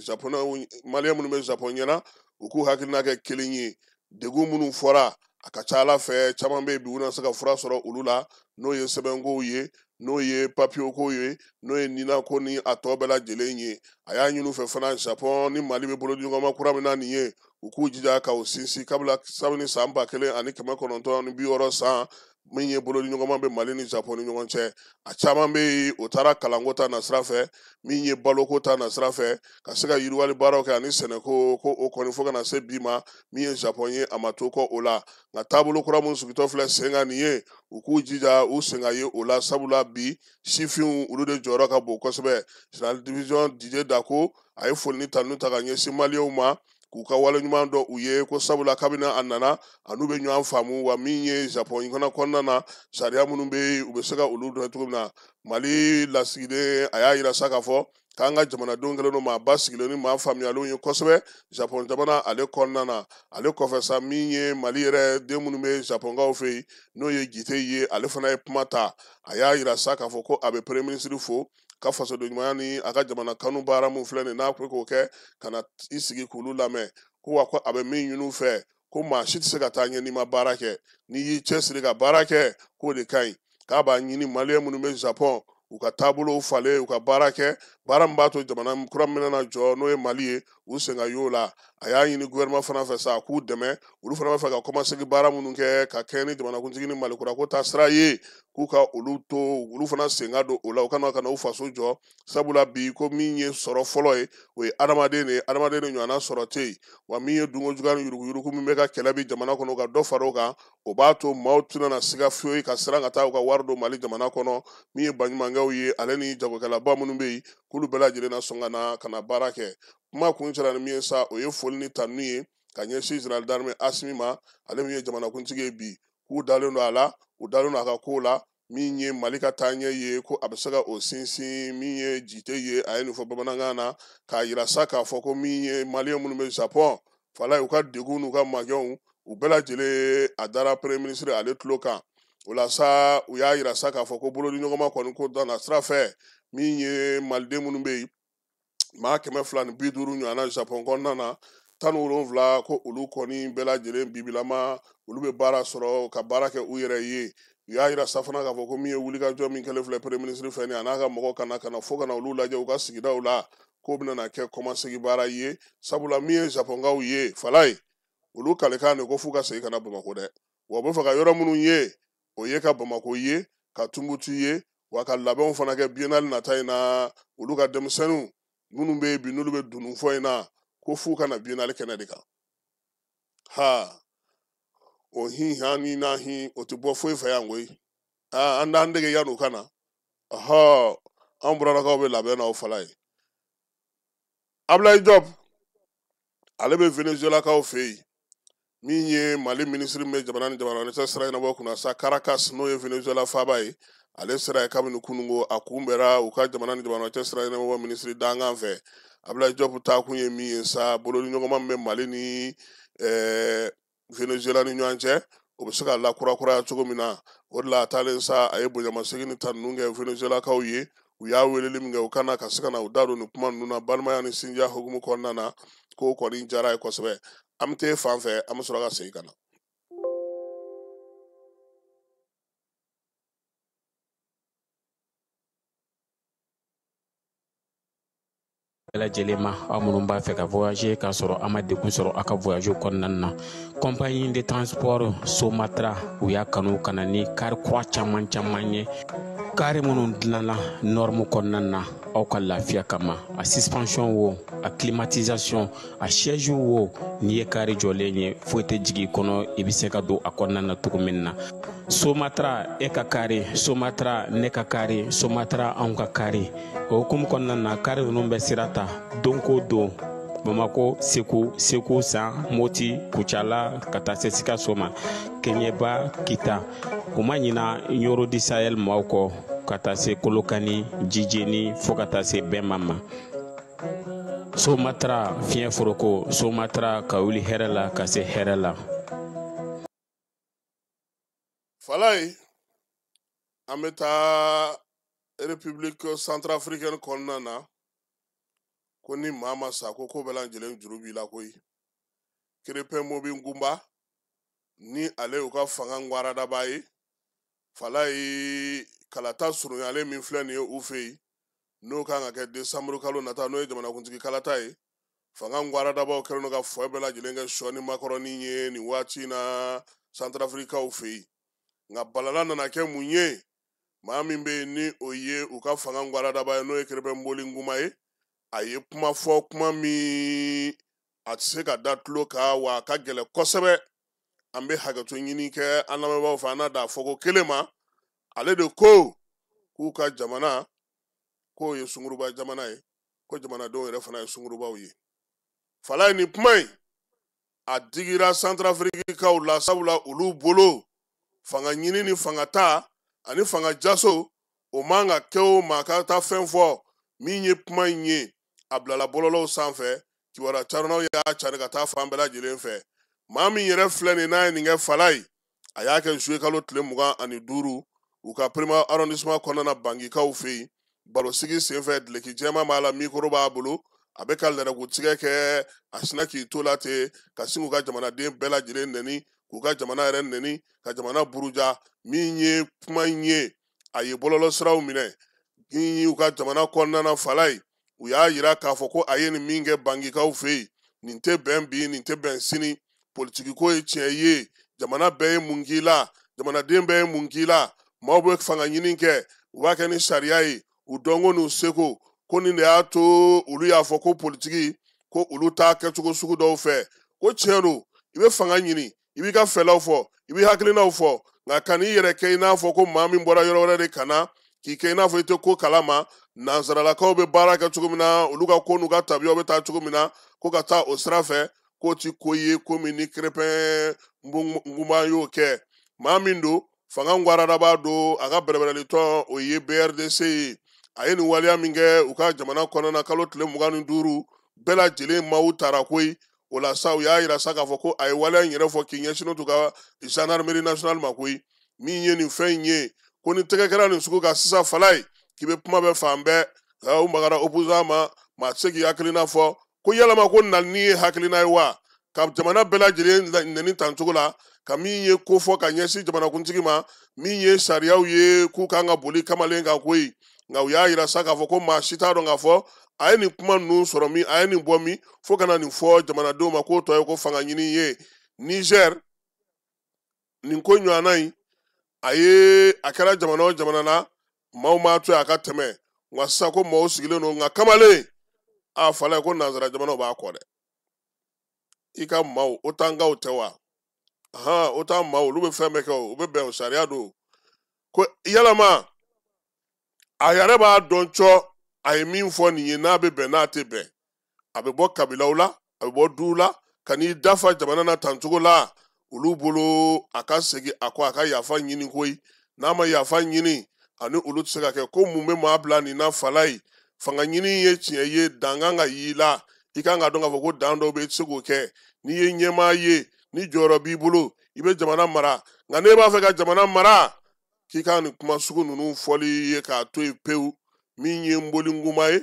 japonɛw, maliyɛn minnu bɛ Japon ɲɛna, u k'u hakilina kɛ kelen ye. Degun minnu fɔra, a ka ca ala fɛ caman bɛ yen bi, u na se ka fura sɔrɔ olu la, n'o ye sɛbɛnkow ye, n'o ye papiyeko ye, n'o ye ninako ni a tɔ bɛɛ lajɛlen ye. A y'a ɲini u fɛ fana, Japon ni Mali bɛ bolodiɲɔgɔnma kura min na nin ye, u k'u jija ka o sinsin kabila kabini san 1960 san min ye bolodiɲɔgɔnma bɛ Mali ni Japon ni ɲɔgɔn cɛ. A caman bɛ yen, o taara kalanko ta nasira fɛ, min ye baloko ta nasira fɛ, ka se ka yiriwali baaraw kɛ ani sɛnɛko, ko o kɔni fo ka na se bi ma, min ye Japon ye, a ma to kɔ o la. Nka taabolo kura min sigitɔ filɛ sen kan nin ye, u k'u jija u sen ka ye o la, sabula bi sifinw olu de jɔyɔrɔ ka bon kosɛbɛ. Général division Didier Dako, a ye foli ni tanu ta ka ɲɛsin maliyɛnw ma, k'u ka wale ɲuman dɔn u ye, ko sabula kabini a nana a n'u bɛ ɲɔgɔn faamu, wa min ye Japon fana kɔnɔna na, sariya minnu bɛ yen, u bɛ se ka olu dɔn cogo min na. Mali lasigiden, a y'a yira sa k'a fɔ k'an ka jamanadenw kɛlen don maa basigilen ni maa faamuyalenw ye kosɛbɛ Japon jamana ale kɔnɔna na. Ale kɔfɛ sa, min ye Mali yɛrɛ den minnu bɛ Japonkaw fɛ yen, n'o ye Jite ye, ale fana ye kuma ta. A y'a yira sa k'a fɔ ko a bɛ premier ministre fo ka fasoden ɲumanya ni a ka jamana kanu baara min filɛ nin n'a ko k'o kɛ ka na i sigi k'olu lamɛn, ko wa ko a bɛ min ɲini u fɛ, ko maa si tɛ se ka taa ɲɛ n'i ma baara kɛ, n'i y'i cɛsiri ka baara kɛ, k'o de ka ɲi. K'a b'a ɲini maliyɛn minnu bɛ Japon, u ka taabolow falen, u ka baara kɛ, baara min b'a to jamana kura min bɛna jɔ, n'o ye Mali ye, u sen ka y'o la. A y'a ɲini gouvernement fana fɛ sa k'u dɛmɛ, olu fana b'a fɛ ka kɔmasegin baara minnu kɛ ka kɛɲɛ ni jamanakuntigi ni Mali kura ko ta sira ye, k'u ka olu to, olu fana sen ka don o la, u kana ka na u faso jɔ, sabula bi ko min ye sɔrɔ fɔlɔ ye, o ye adamaden de ye, adamaden de ɲɔgɔnna sɔrɔ tɛ yen. Wa min ye dunko juguya ni yuruguyurugu min bɛ ka kɛlɛ bi jamana kɔnɔ, ka dɔ fara o kan, o b'a to maaw tɛna na siga fiyewu ka siran ka taa u ka wari don Mali jamana kɔnɔ. Min ye baɲumankɛw ye, ale ni jagokɛlaba minnu bɛ yen, k'olu bɛɛ lajɛlen na sɔn ka na ka na baara kɛ. Kuma kuncɛra ni min ye sa, o ye foli ni tanu ye ka ɲɛsin général d'armée Asimi ma, ale min ye jamanakuntigi ye bi, k'u dalen don a la, u dalen don a ka kow la, min ye Mali ka taaɲɛ ye, ko a bɛ se ka o sinsin. Min ye Jite ye, a ye nin fɔ bamanankan na k'a yira sa k'a fɔ ko min ye maliyɛn minnu bɛ Japon fala, u ka degun n'u ka magɛnw, u bɛɛ lajɛlen a dara premier ministre ale tulo kan. O la sa, u y'a yira sa k'a fɔ ko bolodiɲɔgɔnma kɔni ko danna sira fɛ, min ye maliden minnu bɛ yen, maa 250 ɲɔgɔnna Japon kɔnɔna na, 17, ko olu kɔni bɛɛ lajɛlen bibilama olu bɛ baara sɔrɔ ka baara kɛ u yɛrɛ ye. U y'a yira sa fana k'a fɔ ko min ye wulikajɔ min kɛlen filɛ premier ministre fɛ nin, a n'a ka mɔgɔw ka na ka na fo ka na olu lajɛ u ka sigidaw la, k'o bɛna na kɛ kɔmasegin baara ye, sabula min ye Japonkaw ye fala ye, olu kalekan de ko f'u ka segin ka na Bamakɔ dɛ. Wa u bɛ fɛ ka yɔrɔ minnu ye, o ye ka Bamakɔ ye, ka Tumutu ye, wa ka labɛnw fana kɛ biennale nata in na. Olu ka denmisɛnninw minnu bɛ yen bi, n'olu bɛ dunun fɔ in na, ko f'u ka na biennale kɛnɛ de kan. Ha, o hin han ni na hin, o tɛ bɔ foyi fɛ yan koyi. Aa, an t'an dege yan'u ka na. Ɔhɔ, an burannakaw bɛ labɛn na o fala ye. Abulayi Jɔp, ale bɛ Venezuelakaw fɛ yen, min ye Mali minisiri min bɛ jamana ni jamana wɛrɛ cɛ sira ɲɛnabɔ kunna sa, Caracas, n'o ye Venezuela faaba ye, ale sera yen kabini kunungo, a kunbɛra u ka jamana ni jamana wɛrɛ cɛ sira ɲɛnabɔ minisiri dankan fɛ. Abulayi Jɔp taakun ye min ye sa, bolodiɲɔgɔnma min bɛ Mali ni Venezuela ni ɲɔgɔn cɛ, o bɛ se ka lakurakuraya cogo min na. O de la a taalen sa, a ye bonyamasegin ni tanu kɛ Venezuelakaw ye. U y'a weleli min kɛ, u kana ka se ka na u da don nin kuma ninnu na, balimaya ni sinjiya hukumu kɔnɔna na, k'o kɔni diyara a ye kosɛbɛ. An bɛ t'e fan fɛ, an bɛ sɔrɔ ka segin ka na. Bɛɛ lajɛlen ma, aw minnu b'a fɛ ka voyager k'a sɔrɔ a ma degun sɔrɔ aw ka voyage kɔnɔna na, compagnie de transport Somatra, u y'a kanu ka na ni kari kura caman caman ye, kari minnu dilanna norme kɔnɔna na aw ka lafiya kama. A suspension wo, a climatisation, a siège wo, n'i ye kari jɔlen ye, foyi tɛ jigin i kɔnɔ, i bɛ se ka don a kɔnɔna na cogo min na. Somatra, e ka kari Somatra, ne ka kari Somatra, anw ka kari. O hukumu kɔnɔna na, kari ninnu bɛ sira ta don ko don, Bamako, Segu, Segu San, Moti, Kucala, ka taa se Sikaso ma, Kɛɲɛba, Kita. U ma ɲina Ɲoro di Sahel maaw kɔ. ka taa se Kolokani, Jijeni fo ka taa se Bɛnma ma. Somatra fiɲɛ foroko, Somatra ka wuli hɛrɛ la ka se hɛrɛ la. Falaye, an bɛ taa République centrafricaine kɔnɔna na, ko ni maa ma sa ko ko bɛɛ lajɛlen juru b'i la koyi. Crépin Mobi Nkumba ni ale y'u ka fanga ŋwaradaba ye, Falaye kalata surunyalen min filɛ nin ye u fɛ yen, n'o kan ka kɛ décembre kalo nata, n'o ye jamanakuntigi kalata ye, fanga ŋwaradabaw kɛlen don ka fɔ bɛɛ lajɛlen kɛ sɔ ni makɔrɔni ye nin waati in na Centrafricaw fɛ yen. Nka balala nana kɛ mun ye? Maa min bɛ yen ni o ye u ka fanga ŋwaradaba ye, n'o ye Crépin Mboli Nkumba ye, a ye kuma fɔ, kuma min a tɛ se ka da tulo kan, wa a ka gɛlɛn kosɛbɛ. An bɛ hakɛto ɲini kɛ an lamɛnbaaw fɛ, an n'a da fɔko kelen ma. Ale de ko k'u ka jamana k'o ye sunguruba jamana ye, ko jamanadenw yɛrɛ fana ye sungurubaw ye. Falaye, nin kuma in a digira Centrafriquekaw la, sabula olu bolo fanga ɲini ni fanga ta ani fanga jaso o man ka kɛ o maa ka taa fɛn fɔ. Min ye kuma in ye, a bilala bɔlɔlɔw sanfɛ, kibaruya carinnaw y'a cari ka taa fan bɛɛ lajɛlen fɛ. Maa min yɛrɛ filɛ nin n'a ye nin kɛ Falaye, a y'a kɛ juillet kalo tile 25 u ka premier arrondissement kɔnɔna na Bangikaw fɛ yen. Barosigi senfɛ, duloki jɛman b'a la, mikoro b'a bolo, a bɛ ka lɛrɛkutigɛ kɛ, a sinna k'i to la ten ka sin k'u ka jamanaden bɛɛ lajɛlen nɛni, k'u ka jamana yɛrɛ nɛni, ka jamana buruja. Min ye kuma in ye, a ye bɔlɔlɔsiraw minɛ min y'u ka jamana kɔnɔna na. Falaye, u y'a yira k'a fɔ ko a ye nin min kɛ Bangikaw fɛ yen, nin tɛ bɛn bi, nin tɛ bɛn sini. Politikiko ye tiɲɛ ye, jamana bɛɛ ye mun k'i la, jamanaden bɛɛ ye mun k'i la. Maaw bɛ fanga ɲini kɛ, u b'a kɛ ni sariya ye, u dɔnko n'u seko. Ko nin de y'a to olu y'a fɔ ko politiki ko olu t'a kɛcogo sugu dɔw fɛ. Ko tiɲɛ don, i bɛ fanga ɲini, i b'i ka fɛlaw fɔ, i b'i hakilinaw fɔ, nka kan'i yɛrɛ kɛ i n'a fɔ ko maa min bɔra yɔrɔ wɛrɛ de ka na k'i kɛ i n'a fɔ i tɛ ko kalama. Nansaralakaw bɛ baara kɛ cogo min na, olu ka ko n'u ka tabiyaw bɛ taa cogo min na, ko ka taa o sira fɛ, k'o ti ko ye ko min ni Crépin Nkumba y'o kɛ. Maa min don, fanga ŋwaradaba don, a ka bɛrɛbɛrɛlitɔn o ye BRDC ye. A ye nin waleya min kɛ u ka jamana kɔnɔna na kalo tile 25, bɛɛ lajɛlen maaw taara koyi. O la sa, u y'a yira sa k'a fɔ ko a ye waleya in yɛrɛ fɔ k'i ɲɛsin t'u ka gendarmerie nationale ma koyi. Min ye nin fɛn in ye, ko ni tɛgɛ kɛra nin sugu kan sisan, Falaye, k'i bɛ kuma bɛɛ fan bɛɛ, u magara opposant ma, maa tɛ se k'i hakilina fɔ. Ko yalama ko nali ye hakilina ye wa, ka jamana bɛɛ lajɛlen nɛni tan cogo la, ka min ye ko fɔ ka ɲɛsin jamanakuntigi ma, min ye sariyaw ye k'u kan ka boli kamalen kan koyi. Nka u y'a yira sa k'a fɔ ko maa si t'a dɔn k'a fɔ a ye nin kuma ninnu sɔrɔ min, a ye nin bɔ min, fo ka na nin fɔ jamanadenw ma k'o tɔ ye ko fanga ɲini ye. Niger, nin ko ɲɔgɔnna in, a ye a kɛra jamana o jamana na, maaw m'a to yen a ka tɛmɛ. Nka sisan ko maaw sigilen don, nka kamalen a Falaye, ko nansara jamanaw b'a kɔ dɛ. I ka maaw, OTANkaw tɛ wa? Ahan, OTAN maaw, olu bɛ fɛn bɛɛ kɛ o, u bɛ bɛn o sariya don. Ko yalama a yɛrɛ b'a dɔn cɔ a ye min fɔ nin ye, n'a bɛ bɛn n'a tɛ bɛn. A bɛ bɔ kabilaw la, a bɛ bɔ duw la, ka n'i dafa jamana na tancogo la. Olu bolo a ka segin a kɔ, a ka yafa ɲini koyi. N'a ma yafa ɲini, ani olu tɛ se ka kɛ. Ko mun bɛ maa bila nin na Falaye? Fanga ɲini ye tiɲɛ ye, dan kan ka y'i la. I kan ka dɔn k'a fɔ ko dan dɔw bɛ yen, i tɛ se k'o kɛ. N'i ye ɲɛmaa ye, ni jɔyɔrɔ b'i bolo, i bɛ jamana mara. Nka n'e b'a fɛ ka jamana mara, k'i ka nin kuma sugu ninnu fɔli ye k'a to yen pewu. Min ye Nboli Nkunba ye,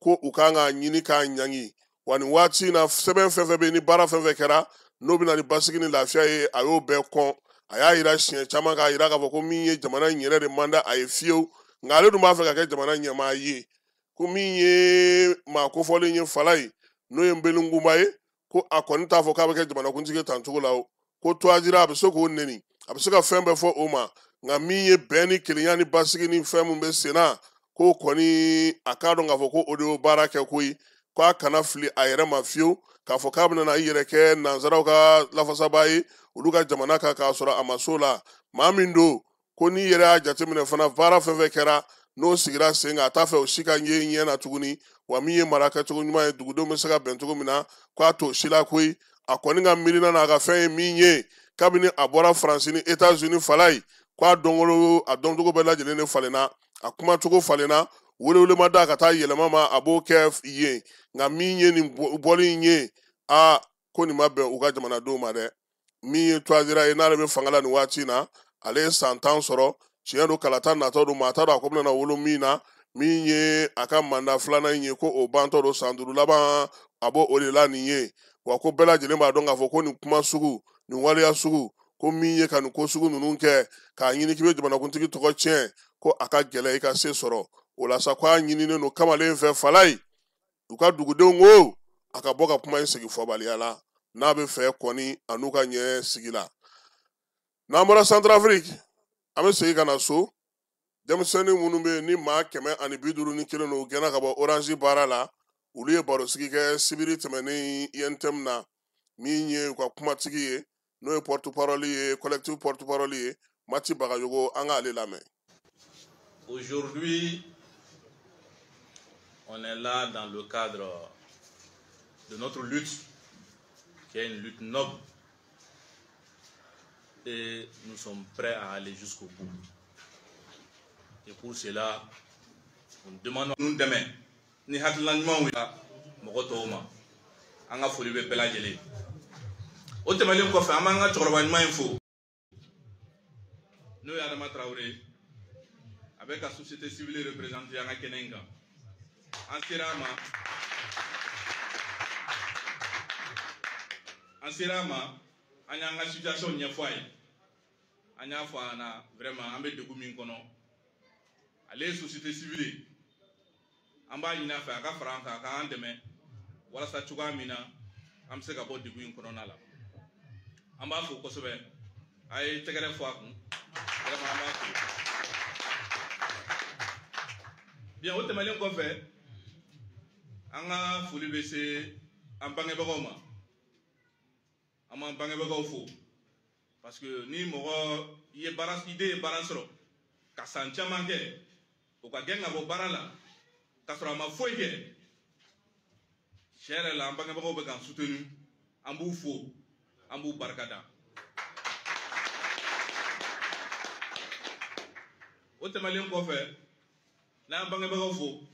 ko u kan k'a ɲini k'a ɲangi. Wa nin waati in na, sɛbɛn fɛn fɛn bɛ yen, ni baara fɛn fɛn kɛra, n'o bɛ na ni basigi ni lafiya ye, a y'o bɛɛ kɔn. A y'a yira siɲɛ caman k'a yira k'a fɔ ko min ye jamana in yɛrɛ de man di a ye fiyewu, nka ale dun b'a fɛ ka kɛ jamana ɲɛmaa ye. Ko min ye maa kofɔlen ye Falaye, n'o ye Nbeli Nkunba ye, ko a kɔni t'a fɔ k'a bɛ kɛ jamanakuntigi ye tan cogo la o. Ko Touadéra, a bɛ se k'o neni, a bɛ se ka fɛn bɛɛ fɔ o ma, nka min ye bɛn ni kelenya ni basigi ni fɛn min bɛ sen na, k'o kɔni a k'a dɔn k'a fɔ ko o de y'o baara kɛ koyi. K'a kana fili a yɛrɛ ma fiyewu k'a fɔ k'a bɛna i yɛrɛ kɛ nansaraw ka lafasabaa ye olu ka jamana kan, k'a sɔrɔ a ma s'o la. Maa min don, ko n'i yɛrɛ y'a jateminɛ fana, baara fɛn fɛn kɛra n'o sigira sen kan, a t'a fɛ o si ka ye ɲɛ na tuguni. Wa min ye mara kɛcogo ɲuman ye, dugudenw bɛ se ka bɛn cogo min na, k'a t'o si la koyi. A kɔni ka miirina n'a ka fɛn ye min ye, kabini a bɔra Faransi ni États-Unis, Falaye, k'a dɔncogo bɛɛ lajɛlen de falenna. A kumacogo falenna, welewelema da ka taa yɛlɛma ma, a b'o kɛ yen. Nka min ye nin bɔli in ye, aa ko nin ma bɛn u ka jamanadenw ma dɛ. Min ye Touadéra ye, n'ale bɛ fanga la nin waati in na, ale ye san 10 sɔrɔ. Tiɲɛ don, kalata natɔ don, maa t'a dɔn a ko bɛna wolo min na. Min ye a ka mandat filanan in ye, ko o bantɔ don san 5 laban, a b'o o de la nin ye. Wa ko bɛɛ lajɛlen b'a dɔn k'a fɔ ko nin kuma sugu, nin waleya sugu, ko min ye ka nin ko sugu ninnu kɛ k'a ɲini k'i bɛ jamanakuntigi tɔgɔ tiɲɛ, ko a ka gɛlɛn i ka se sɔrɔ o la sa. Ko a ɲininen don kamalen fɛ Falaye, u ka dugudenw ko a ka bɔ ka kuma in segin fɔbaliya la, n'a bɛ fɛ kɔni a n'u ka ɲɛ sigi la. N'an bɔra Centrafrique, an bɛ segin ka na so. Denmisɛnnin minnu bɛ yen ni maa 151 don, u gɛnna ka bɔ Orange baara la, olu ye barosigi kɛ sibiri tɛmɛnen UNTM na. Min ye u ka kumatigi ye, n'o ye porte parole ye, collectif porte parole ye, Mati Bagayogo, an k'ale lamɛn. Aujourd'hui, on est là dans le cadre de notre lutte, qui est une lutte noble, et nous sommes prêts à aller jusqu'au bout. Et pour cela, nous demandons nous demain, ni hakilina ɲumanw ye mɔgɔ tɔw ma, an ka foli bɛ bɛɛ lajɛlen. O tɛmɛnen kɔfɛ, an b'an ka cɛkɔrɔba ɲuman in fo, n'o ye Adama Traoré, a bɛ ka société civile représenter an ka kɛnɛ in kan. An sera a ma, an sera a ma, an y'an ka situation ɲɛfɔ a ye, an y'a fɔ a ɲɛna vraiment an bɛ degun min kɔnɔ. Ale ye société civile ye, an b'a ɲini a fɛ a ka fara an kan, a k'an dɛmɛ walasa cogoya min na an bɛ se ka bɔ degun in kɔnɔna la. An b'a fo kosɛbɛ, a ye tɛgɛrɛ fɔ a kun, vraiment an b'a fo. Bien, o tɛmɛnen kɔfɛ, an ka foli bɛ se an bangebagaw ma. An b'an bangebagaw fo parce que ni mɔgɔ i ye baara, i den ye baara sɔrɔ ka san caman kɛ, o ka gɛn ka bɔ baara la k'a sɔrɔ a ma foyi kɛ, tiɲɛ yɛrɛ la an bangebagaw bɛ k'an soutenu, an b'u fo, an b'u barikada. O tɛmɛnen kɔfɛ, n'an bangebagaw fo,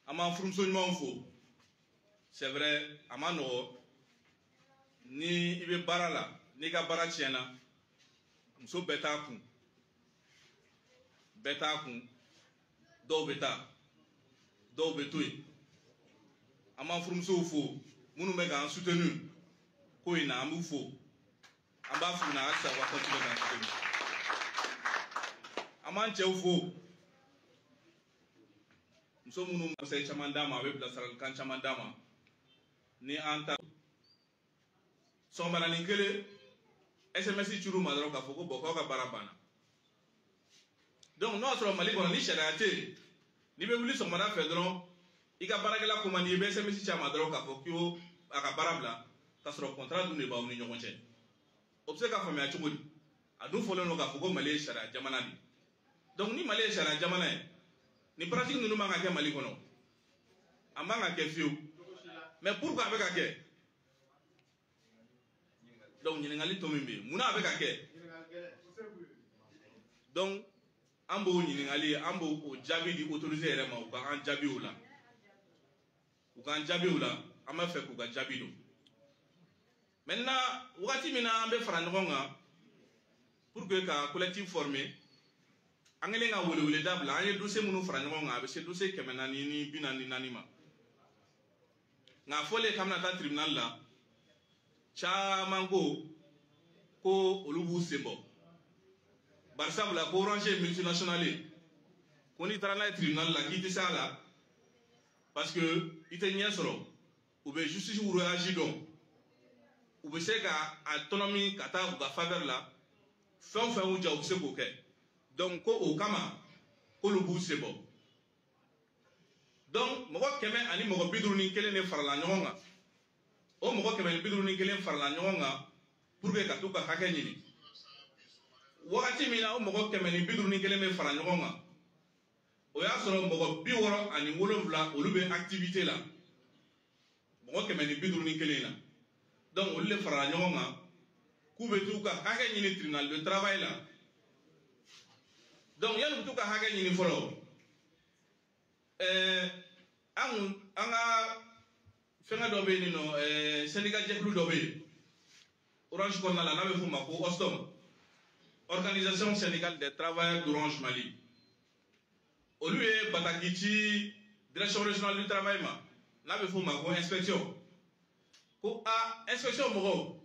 an b'an furumuso ɲumanw fo. C'est vrai, a ma nɔgɔ, ni i bɛ baara la, n'i ka baara tiɲɛna, muso bɛɛ t'a kun, bɛɛ t'a kun, dɔw bɛ taa, dɔw bɛ to yen. An b'an furumusow fo, minnu bɛ k'an soutenu ko in na, an b'u fo, an b'a f'u ɲɛna halisa u ka continuer k'an soutenu. An b'an cɛw fo, muso minnu bɛ conseil caman d'a ma, a bɛ bilasiralikan caman d'a ma. Ni an ta sɔgɔmadanin kelen SMS cir'u ma dɔrɔn k'a fɔ ko bɔn k'aw ka baara banna. Donc n'o y'a sɔrɔ Mali kɔnɔ ni sariya tɛ yen, n'i bɛ wuli sɔgɔmada fɛ dɔrɔn, i ka baarakɛla ko man di, i bɛ SMS ci a ma dɔrɔn k'a fɔ ko a ka baara bila, k'a sɔrɔ contrat dun de b'aw ni ɲɔgɔn cɛ. O bɛ se ka faamuya cogo di? A dun fɔlen don k'a fɔ ko Mali ye sariya jamana de ye. Donc ni Mali ye sariya jamana ye, nin pratique ninnu man ka kɛ Mali kɔnɔ, a man ka kɛ fiyewu. Mais pourquoi a bɛ ka kɛ? Donc ɲininkali tɔ min bɛ yen, munna a bɛ ka kɛ? Donc an b'o ɲininkali, an b'o o jaabi di autorité yɛrɛ ma, u ka an jaabi o la, u k'an jaabi o la, an b'a fɛ k'u ka jaabi don. Maintenant, wagati min na an bɛ fara ɲɔgɔn kan pour que ka collectif former, an kɛlen ka weleweleda bila, an ye dossier minnu fara ɲɔgɔn kan, a bɛ se dossier 444 ma. Nka a fɔlen k'an bɛna taa tribunal la, caman ko ko olu b'u sen bɔ, bari sabula ko Orange ye multinationale ye, ko n'i taara n'a ye tribunal la k'i tɛ se a la parce que i tɛ ɲɛ sɔrɔ, u bɛ justice rouage dɔn, u bɛ se ka a tɔnɔmi ka taa u ka faveur la, fɛn o fɛn y'u diya u bɛ se k'o kɛ. Donc ko o kama k'olu b'u sen bɔ. Donc mɔgɔ 151 de farala ɲɔgɔn kan, o mɔgɔ 151 farala ɲɔgɔn kan pour que ka t'u ka hakɛ ɲini. Wagati min na o mɔgɔ 151 bɛ fara ɲɔgɔn kan, o y'a sɔrɔ mɔgɔ 67 olu bɛ activité la, mɔgɔ 151 na. Donc olu de farala ɲɔgɔn kan k'u bɛ t'u ka hakɛ ɲini tribunal de travail la. Donc yanni u t'u ka hakɛ ɲini fɔlɔ, An ka fɛngɛ dɔ bɛ yen nɔ, syndicat jɛkulu dɔ bɛ yen Orange kɔnɔna la, n'a bɛ f'o ma ko OSTOM, Organisation syndicale des travailleurs d'Orange Mali. Olu ye bataki ci direction régionale du travail ma, n'a bɛ f'o ma ko inspection, ko a inspection mɔgɔw,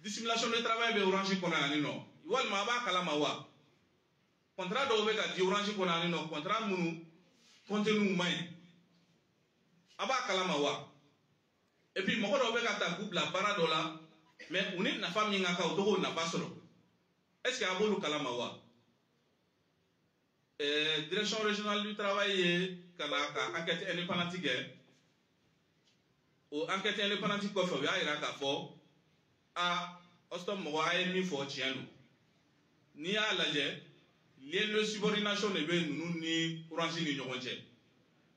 dissimulation de travail bɛ Orange kɔnɔ yan nin nɔ, walima a b'a kalama wa contrat dɔw bɛ ka di Orange kɔnɔ yan nin nɔ, contrat minnu contenu man ɲi, a b'a kalama wa? Et puis mɔgɔ dɔw bɛ ka ta k'u bila baara dɔ la, mais u ni nafa min ka kan, u t'o nafa sɔrɔ, est ce que a b'olu kalama wa? Direction régionale du travail ye ka na ka enquête indépendante kɛ. O enquête indépendante kɔfɛ, u y'a yira k'a fɔ a OSTOM mɔgɔ, a ye min fɔ tiɲɛ don. N'i y'a lajɛ, lien de subordination de bɛ ninnu ni Orange ni ɲɔgɔn cɛ.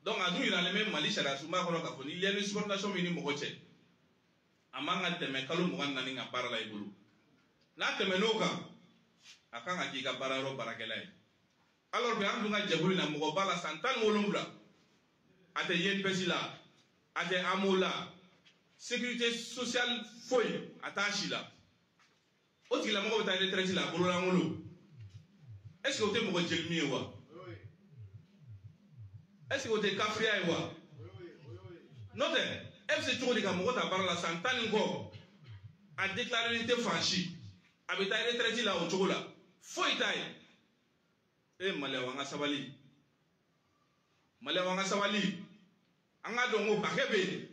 Donc a dun yiralen bɛ Mali sariya sunba kɔnɔ k'a fɔ ni lien de subordination b'i ni mɔgɔ cɛ, a man ka tɛmɛ kalo 24 ka baara la i bolo. N'a tɛmɛn'o kan, a kan ka k'i ka baara yɔrɔ baarakɛla ye. Alors que an dun ka jɛkulu in na, mɔgɔ b'a la san 17, a tɛ INPS la, a tɛ AMO la, sécurité sociale foyi a t'a si la. O tigilamɔgɔ bɛ taa retraite la a bololankolon. Est ce que o tɛ mɔgɔ jeli min ye wa? Est ce que o tɛ kafiriya ye wa? N'o tɛ, e bɛ se cogo di ka mɔgɔ ta baara la san 10 ni kɔ, a déclaré tɛ fan si, a bɛ taa retraite la o cogo la, foyi t'a ye? E Maliyɛnw, an ka sabali. Maliyɛnw, an ka sabali. An k'a dɔn ko hakɛ bɛ yen,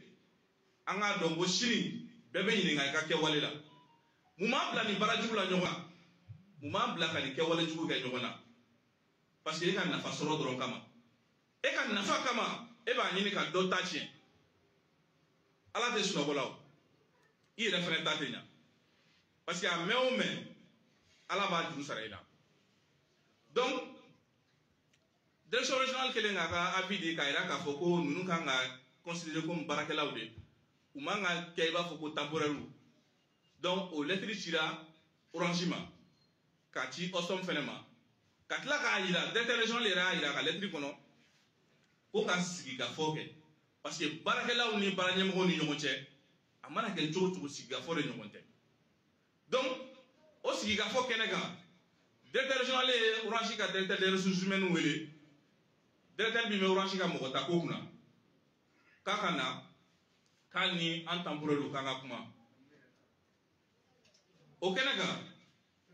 an k'a dɔn ko sini bɛɛ bɛ ɲininka i ka kɛwale la. Mun b'an bila nin baara jugu la ɲɔgɔn na? Mun b'an bila ka nin kɛwale jugu kɛ ɲɔgɔn na? Parce que e ka nafa sɔrɔ dɔrɔn kama, e ka nafa kama, e b'a ɲini ka dɔ ta tiɲɛ. Ala tɛ sunɔgɔ la o, i yɛrɛ fɛnɛ ta tɛ ɲa, parce que a mɛn o mɛn, Ala b'a juru sara i la. Donc direction régionale kɛlen k'a ka avis di k'a yira k'a fɔ ko ninnu kan ka considérer comme baarakɛlaw de, u man ka kɛ i b'a fɔ ko temporaire. Donc o lettre cira Orange ma, k'a ci OSTOM fɛnɛ ma, ka tila k'a yira directeur régional yɛrɛ y'a yira ka lettre kɔnɔ ko ka sigi ka fɔ kɛ, parce que baarakɛlaw ni baara ɲɛmɔgɔw ni ɲɔgɔn cɛ, a mana kɛ cogo o cogo, sigikafɔ de ɲɔgɔn tɛ. Donc o sigikafɔ kɛnɛ kan, directeur régional ye Orange ka directeur des ressources humaines wele, directeur min bɛ Orange ka mɔgɔ ta ko kunna, k'a ka na k'a ni an temporaire k'an ka kuma. O kɛnɛ kan,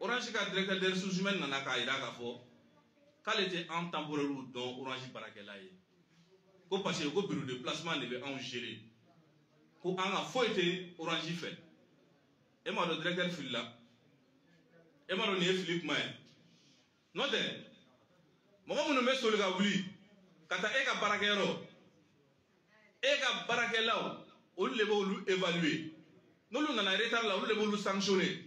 Orange ka directeur des ressources humaines nana k'a yira k'a fɔ k'ale tɛ an temporaire dɔn Orange baarakɛla ye, ko parce que ko bureau de placement de bɛ anw gérer, ko an ka foyi tɛ Orange fɛ. E m'a dɔn directeur filila? E m'a dɔn nin ye fili kuma ye? N'o tɛ, mɔgɔ minnu bɛ soli ka wuli ka taa e ka baarakɛyɔrɔ, e ka baarakɛlaw, olu de b'olu évaluer. N'olu nana retard la, olu de b'olu sanctionner.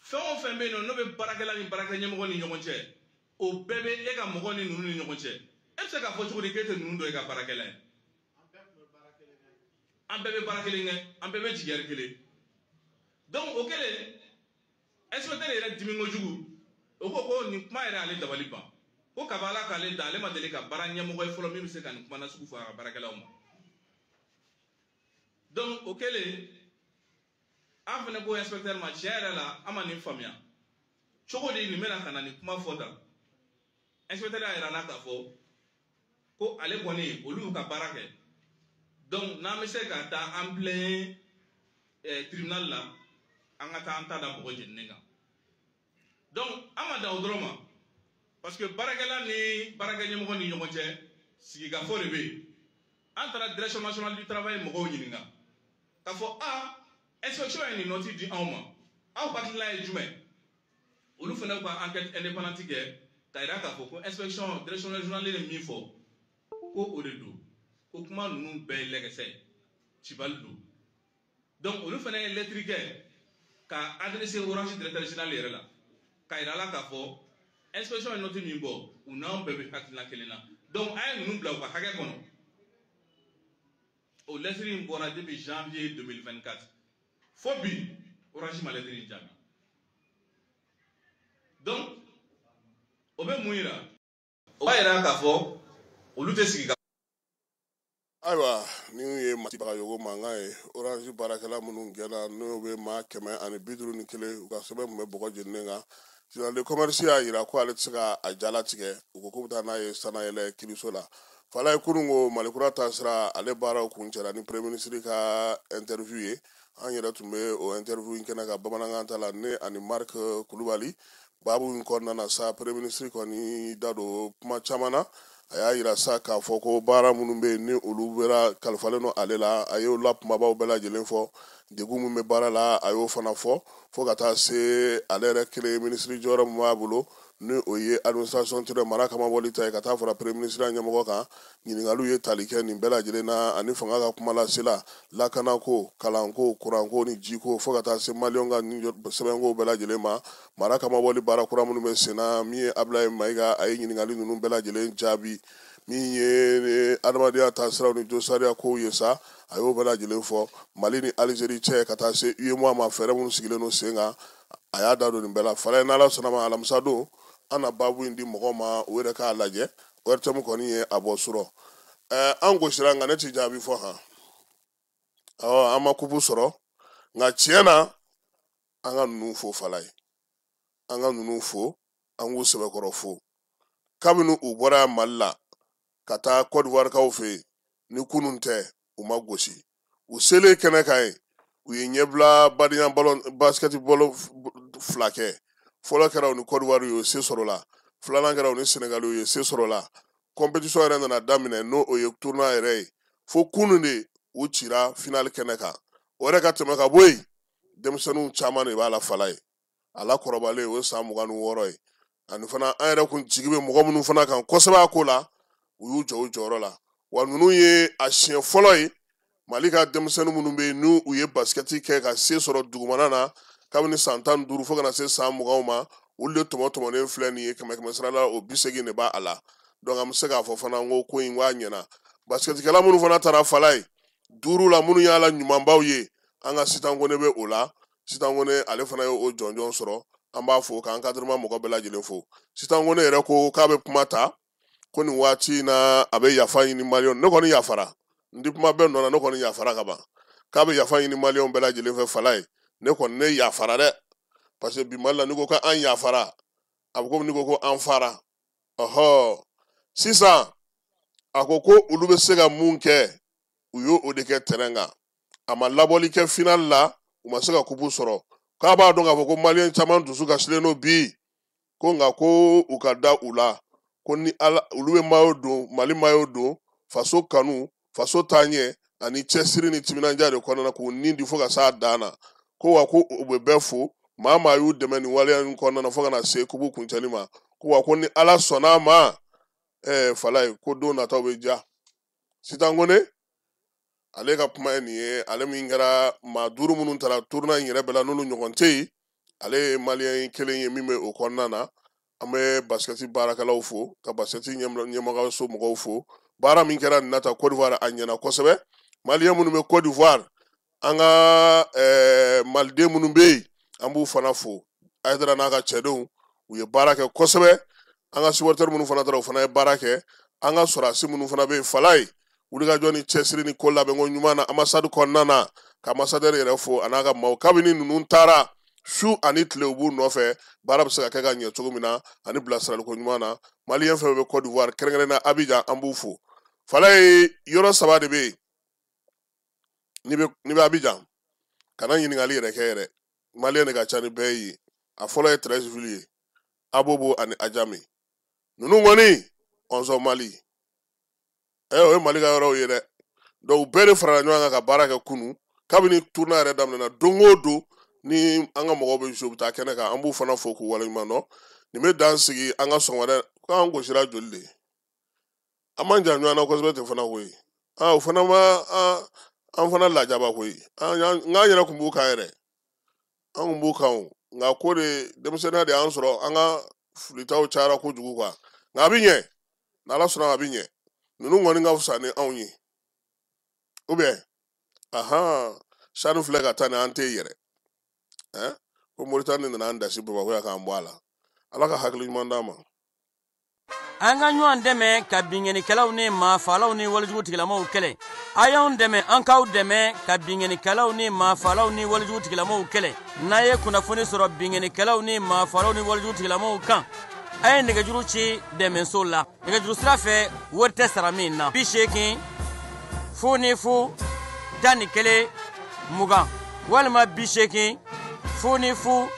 Fɛn o fɛn bɛ yen nɔ n'o bɛ baarakɛla ni baarakɛ ɲɛmɔgɔ ni ɲɔgɔn cɛ, o bɛɛ bɛ e ka mɔgɔ ni ninnu ni ɲɔgɔn cɛ. E bɛ se k'a fɔ cogo di k'e tɛ ninnu dɔn e ka baarakɛla ye? An bɛɛ bɛ baara kelen kɛ, an bɛɛ bɛ jigiyɛri kelen. Donc o kɛlen, inspecteur yɛrɛ dimi kojugu, o ko ko nin kuma yɛrɛ ale dabali ban, ko kaba Ala k'ale da, ale ma deli ka baara ɲɛmɔgɔ ye fɔlɔ min bɛ se ka nin kuma nasugu fɔ a ka baarakɛlaw ma. Donc o kɛlen, an fana ko inspecteur ma, tiɲɛ yɛrɛ la, an ma nin faamuya cogo di nin bɛna ka na nin kuma fɔ tan? Inspecteur y'a yira n na k'a fɔ ko ale kɔni, olu y'u ka baara kɛ, donc n'an bɛ se ka taa an plaigner tribunal la, an ka taa an ta da bɔgɔ jeninen kan. Donc an ma dan o dɔrɔn ma, parce que baarakɛla ni baarakɛ ɲɛmɔgɔ ni ɲɔgɔn cɛ, sigikafɔ de bɛ yen. An taara direction nationale du travail mɔgɔw ɲininka k'a fɔ a inspection ye nin note di anw ma, aw hakilina ye jumɛn? Olu fana y'u ka enquête indépendante kɛ k'a yira k'a fɔ ko inspection direction régionale ye min fɔ, ko o de don, ko kuma ninnu bɛɛ ye lɛgɛsɛ ye, cibali don. Donc olu fana ye lettre kɛ ka adressé Orange directeur général yɛrɛ la k'a yira la k'a fɔ inspection ye note min bɔ, u n'anw bɛɛ bɛ hakilina kelen na, donc an ye ninnu bila u ka hakɛ kɔnɔ. O lettre in bɔra depuis janvier 2024, fo bi Orange ma lettre in jaabi. Donc o bɛ mun yira? O b'a yira k'a fɔ Olu tɛ sigi ka. Ayiwa, ni ye Mati Bagayogo mankan ye, Orange baarakɛla minnu gɛnna, n'o bɛ maa 151, u ka sɛbɛn tun bɛ bɔgɔ jeninen kan. Tribunal de commerce y'a jira ko ale tɛ se ka a jalatigɛ. U ko k'u bɛ taa n'a ye sanayɛlɛ kiiriso la. Falaye, kunun ko Malikura taasira, ale baaraw kuncɛra ni premier ministre ka interview ye. An yɛrɛ tun bɛ o interview in kɛnɛ kan bamanankan ta la, ne ani Marc Kulubali. Baabu in kɔnɔna na sa, premier ministre kɔni da don kuma caman na. A y'a yira sa k'a fɔ ko baara minnu bɛ yen ni olu bɛra kalifalen don ale la, a y'o la kumabaw bɛɛ lajɛlen fɔ. Degun min bɛ baara la, a y'o fana fɔ, fo ka taa se ale yɛrɛ kelen minisiri jɔyɔrɔ min b'a bolo, ni o ye administration tirɛ mara kamabɔli ta ye, ka taa fara premier ministre ɲɛmɔgɔ kan. Ɲininkaliw ye tali kɛ nin bɛɛ lajɛlen na, ani fanga ka kuma lasela, lakanako, kalanko, kuranko ni jiko, fo ka taa se maliyɛnw ka sɛbɛnko bɛɛ lajɛlen ma. Mara kamabɔli baara kura minnu bɛ sen na, min ye Abulaye Mayiga, a ye ɲininkali ninnu bɛɛ lajɛlen jaabi. Min ye adamadenya taasiraw ni josariya kow ye sa, a y'o bɛɛ lajɛlen fɔ. Mali ni Alizeri cɛ, ka taa se UEMOA ma, fɛɛrɛ minnu sigilen don sen kan, a y'a da don nin bɛɛ la. Falaye, n'Ala sɔnna ma, alamisa don an na baabu in di mɔgɔw ma, u yɛrɛ k'a lajɛ. ORTM kɔni ye a bɔ surɔ. An gosira, nka ne ti jaabi fɔ han. Awɔ, an ma kupu sɔrɔ, nka tiɲɛ na an ka ninnu fo. Falaye, an ka ninnu fo, an k'u sɛbɛkɔrɔ fo. Kabini u bɔra Mali la ka taa Côte d'Ivoire kaw fɛ yen, ni kunun tɛ, u ma gosi. U selen kɛnɛ kan yen, u ye ɲɛbila badenya ballon basket ballon fila kɛ. Fɔlɔ kɛra u ni Côte d'Ivoire ye, o se sɔrɔ la. Filanan kɛra u ni Sénégal ye, se sɔrɔ la. Compétition yɛrɛ nana daminɛ, n'o o ye tournoi yɛrɛ ye, fo kunun de u cira finale kɛnɛ kan. O yɛrɛ ka tɛmɛ ka bɔ yen, denmisɛnninw caman de b'a la. Fala ye, a la kɔrɔbalen o ye san 26 ye. Ani fana, an yɛrɛ kun jigi bɛ mɔgɔ minnu fana kan kosɛbɛ a ko la, u y'u jɔ u jɔyɔrɔ la. Wa ninnu ye a siɲɛ fɔlɔ ye Mali ka denmisɛnnin minnu bɛ yen, n'u u ye basikɛti kɛ ka se sɔrɔ dugumana na kabini san 15 fo ka na se san 20 ma, olu de tɔmɔ tɔmɔnen filɛ nin ye. Kɛmɛ kɛmɛ sara la, o 80 de b'a la. Donc an bɛ se k'a fɔ fana ko ko in k'a ɲɛna. Basikɛtikɛla minnu fana taara, Fala ye, duuru la, minnu y'a la ɲumanbaw ye, an ka Sitan Kone bɛ o la. Sitan Kone, ale fana ye o jɔnjɔn sɔrɔ. An b'a fo k'an encadrement mɔgɔ bɛɛ lajɛlen fo. Sitan Kone yɛrɛ ko k'a bɛ kuma ta ko nin waati in na, a bɛ yafa ɲini maliyɛnw. Ne kɔni yafara, n ti kuma bɛɛ nɔ na, ne kɔni yafara ka ban. K'a bɛ yafa ɲini maliyɛnw bɛɛ lajɛlen fɛ. Fala ye, ne kɔni ne yafara dɛ, parce que bi Mali la, n'i ko ko an yafara, a bɛ komi n'i ko ko an fara. Ɔhɔ, sisan a ko ko olu bɛ se ka mun kɛ, u y'o o de kɛ terrain kan. A ma labɔli kɛ final la, u ma se ka kupu sɔrɔ. K'a b'a dɔn k'a fɔ ko maliyɛn caman dusu kasilen don bi ko, nka ko u ka da u la, ko ni Ala olu bɛ maillot don, Mali maillot don, faso kanu, faso taaɲɛ ani cɛsiri ni timinandiya de kɔnɔna na, k'u nin di fo ka s'a dan na. Ko wa ko u bɛ bɛɛ fo, maa maa y'u dɛmɛ nin waleya in kɔnɔna na fo ka na se kupu kuncɛli ma. Ko wa ko ni Ala sɔnna a ma, Falaye, ko don nataw bɛ diya. Sitan Kone, ale ka kuma ye nin ye. Ale min kɛra maa duuru minnu taara tournoi in yɛrɛ bɛɛ la, n'olu ɲɔgɔn tɛ yen, ale ye maliyɛn kelen ye min bɛ o kɔnɔna na. An bɛ basikɛti baarakɛlaw fo, ka basikɛti ɲɛmɔgɔso mɔgɔw fo. Baara min kɛra nin na ta Côte d'Ivoire, a ɲɛna kosɛbɛ. Maliyɛn minnu bɛ Côte d'Ivoire, an ka maliden minnu bɛ yen, an b'u fana fo. Ayidara n'a ka cɛdenw, u ye baara kɛ kosɛbɛ. An ka supporter minnu fana taara, u fana ye baara kɛ. An ka sɔrɔdasi minnu fana bɛ yen, Fala ye, wulikajɔ ni cɛsiri ni ko labɛnko ɲuman na ambassade kɔnɔna na, ka ambassadeur yɛrɛ fo a n'a ka maaw. Kabini ninnu taara, su ani tile u b'u nɔfɛ, baara bɛ se ka kɛ ka ɲɛ cogo min na, ani bilasiraliko ɲuman na. Maliyɛn fɛn fɛn bɛ Côte d'Ivoire, kɛrɛnkɛrɛnnenya Abidjan, an b'u fo. Fala ye, yɔrɔ saba de bɛ yen n'i bɛ Abidjan, kana ɲininkali yɛrɛ kɛ yɛrɛ, maliyɛn de ka ca ni bɛɛ ye. A fɔlɔ ye Treichville ye, Abobo ani Adjamé. Ninnu kɔni ɔnzɔn Mali, o ye Mali ka yɔrɔw ye dɛ. Donc bɛɛ de farala ɲɔgɔn kan ka baara kɛ kunu, kabini tournoi yɛrɛ daminɛna. Don o don ni an ka mɔgɔw bɛ jouer, u bɛ taa kɛnɛ kan. An b'u fana fo k'u waleɲuman dɔn. Nin bɛ dan sigi an ka sɔgɔmada k'an gosira joli de ye. An man jan ɲɔgɔn na kosɛbɛ ten fana koyi. O fana ma an fana lajaba koyi. An n'an yɛrɛ kun b'u kan yɛrɛ, an kun b'u kan o. Nka ko de denmisɛnninya de y'an sɔrɔ, an ka filitaw cayara kojugu quoi. Nka a bɛ ɲɛ, n'Ala sɔnna a bɛ ɲɛ. Ninnu kɔni ka fisa ni anw ye, ou bien ahan sanu filɛ ka taa ni an tɛ yen yɛrɛ. Ko Moritani nana an dasi Bamakɔ yan k'an bɔ a la. Ala ka hakili ɲuman d'an ma. An ka ɲɔgɔn dɛmɛ ka binkannikɛlaw ni maafaalaw ni walejugu tigilamaw kɛlɛ. A y'anw dɛmɛ, an k'aw dɛmɛ ka binkannikɛlaw ni maafaalaw ni walejugu tigilamaw kɛlɛ. N'a ye kunnafoni sɔrɔ binkannikɛlaw ni maafaalaw ni walejugu tigilamaw kan, a ye nɛgɛjuru ci dɛmɛso la. Nɛgɛjuru sira fɛ, wari tɛ sara min na. 80 0 0 11 20 walima 80 0 0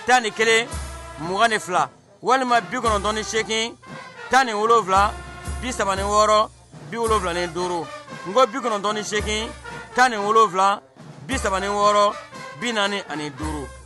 11 22 walima 98 17 36 75. N ko 98 17 36 45.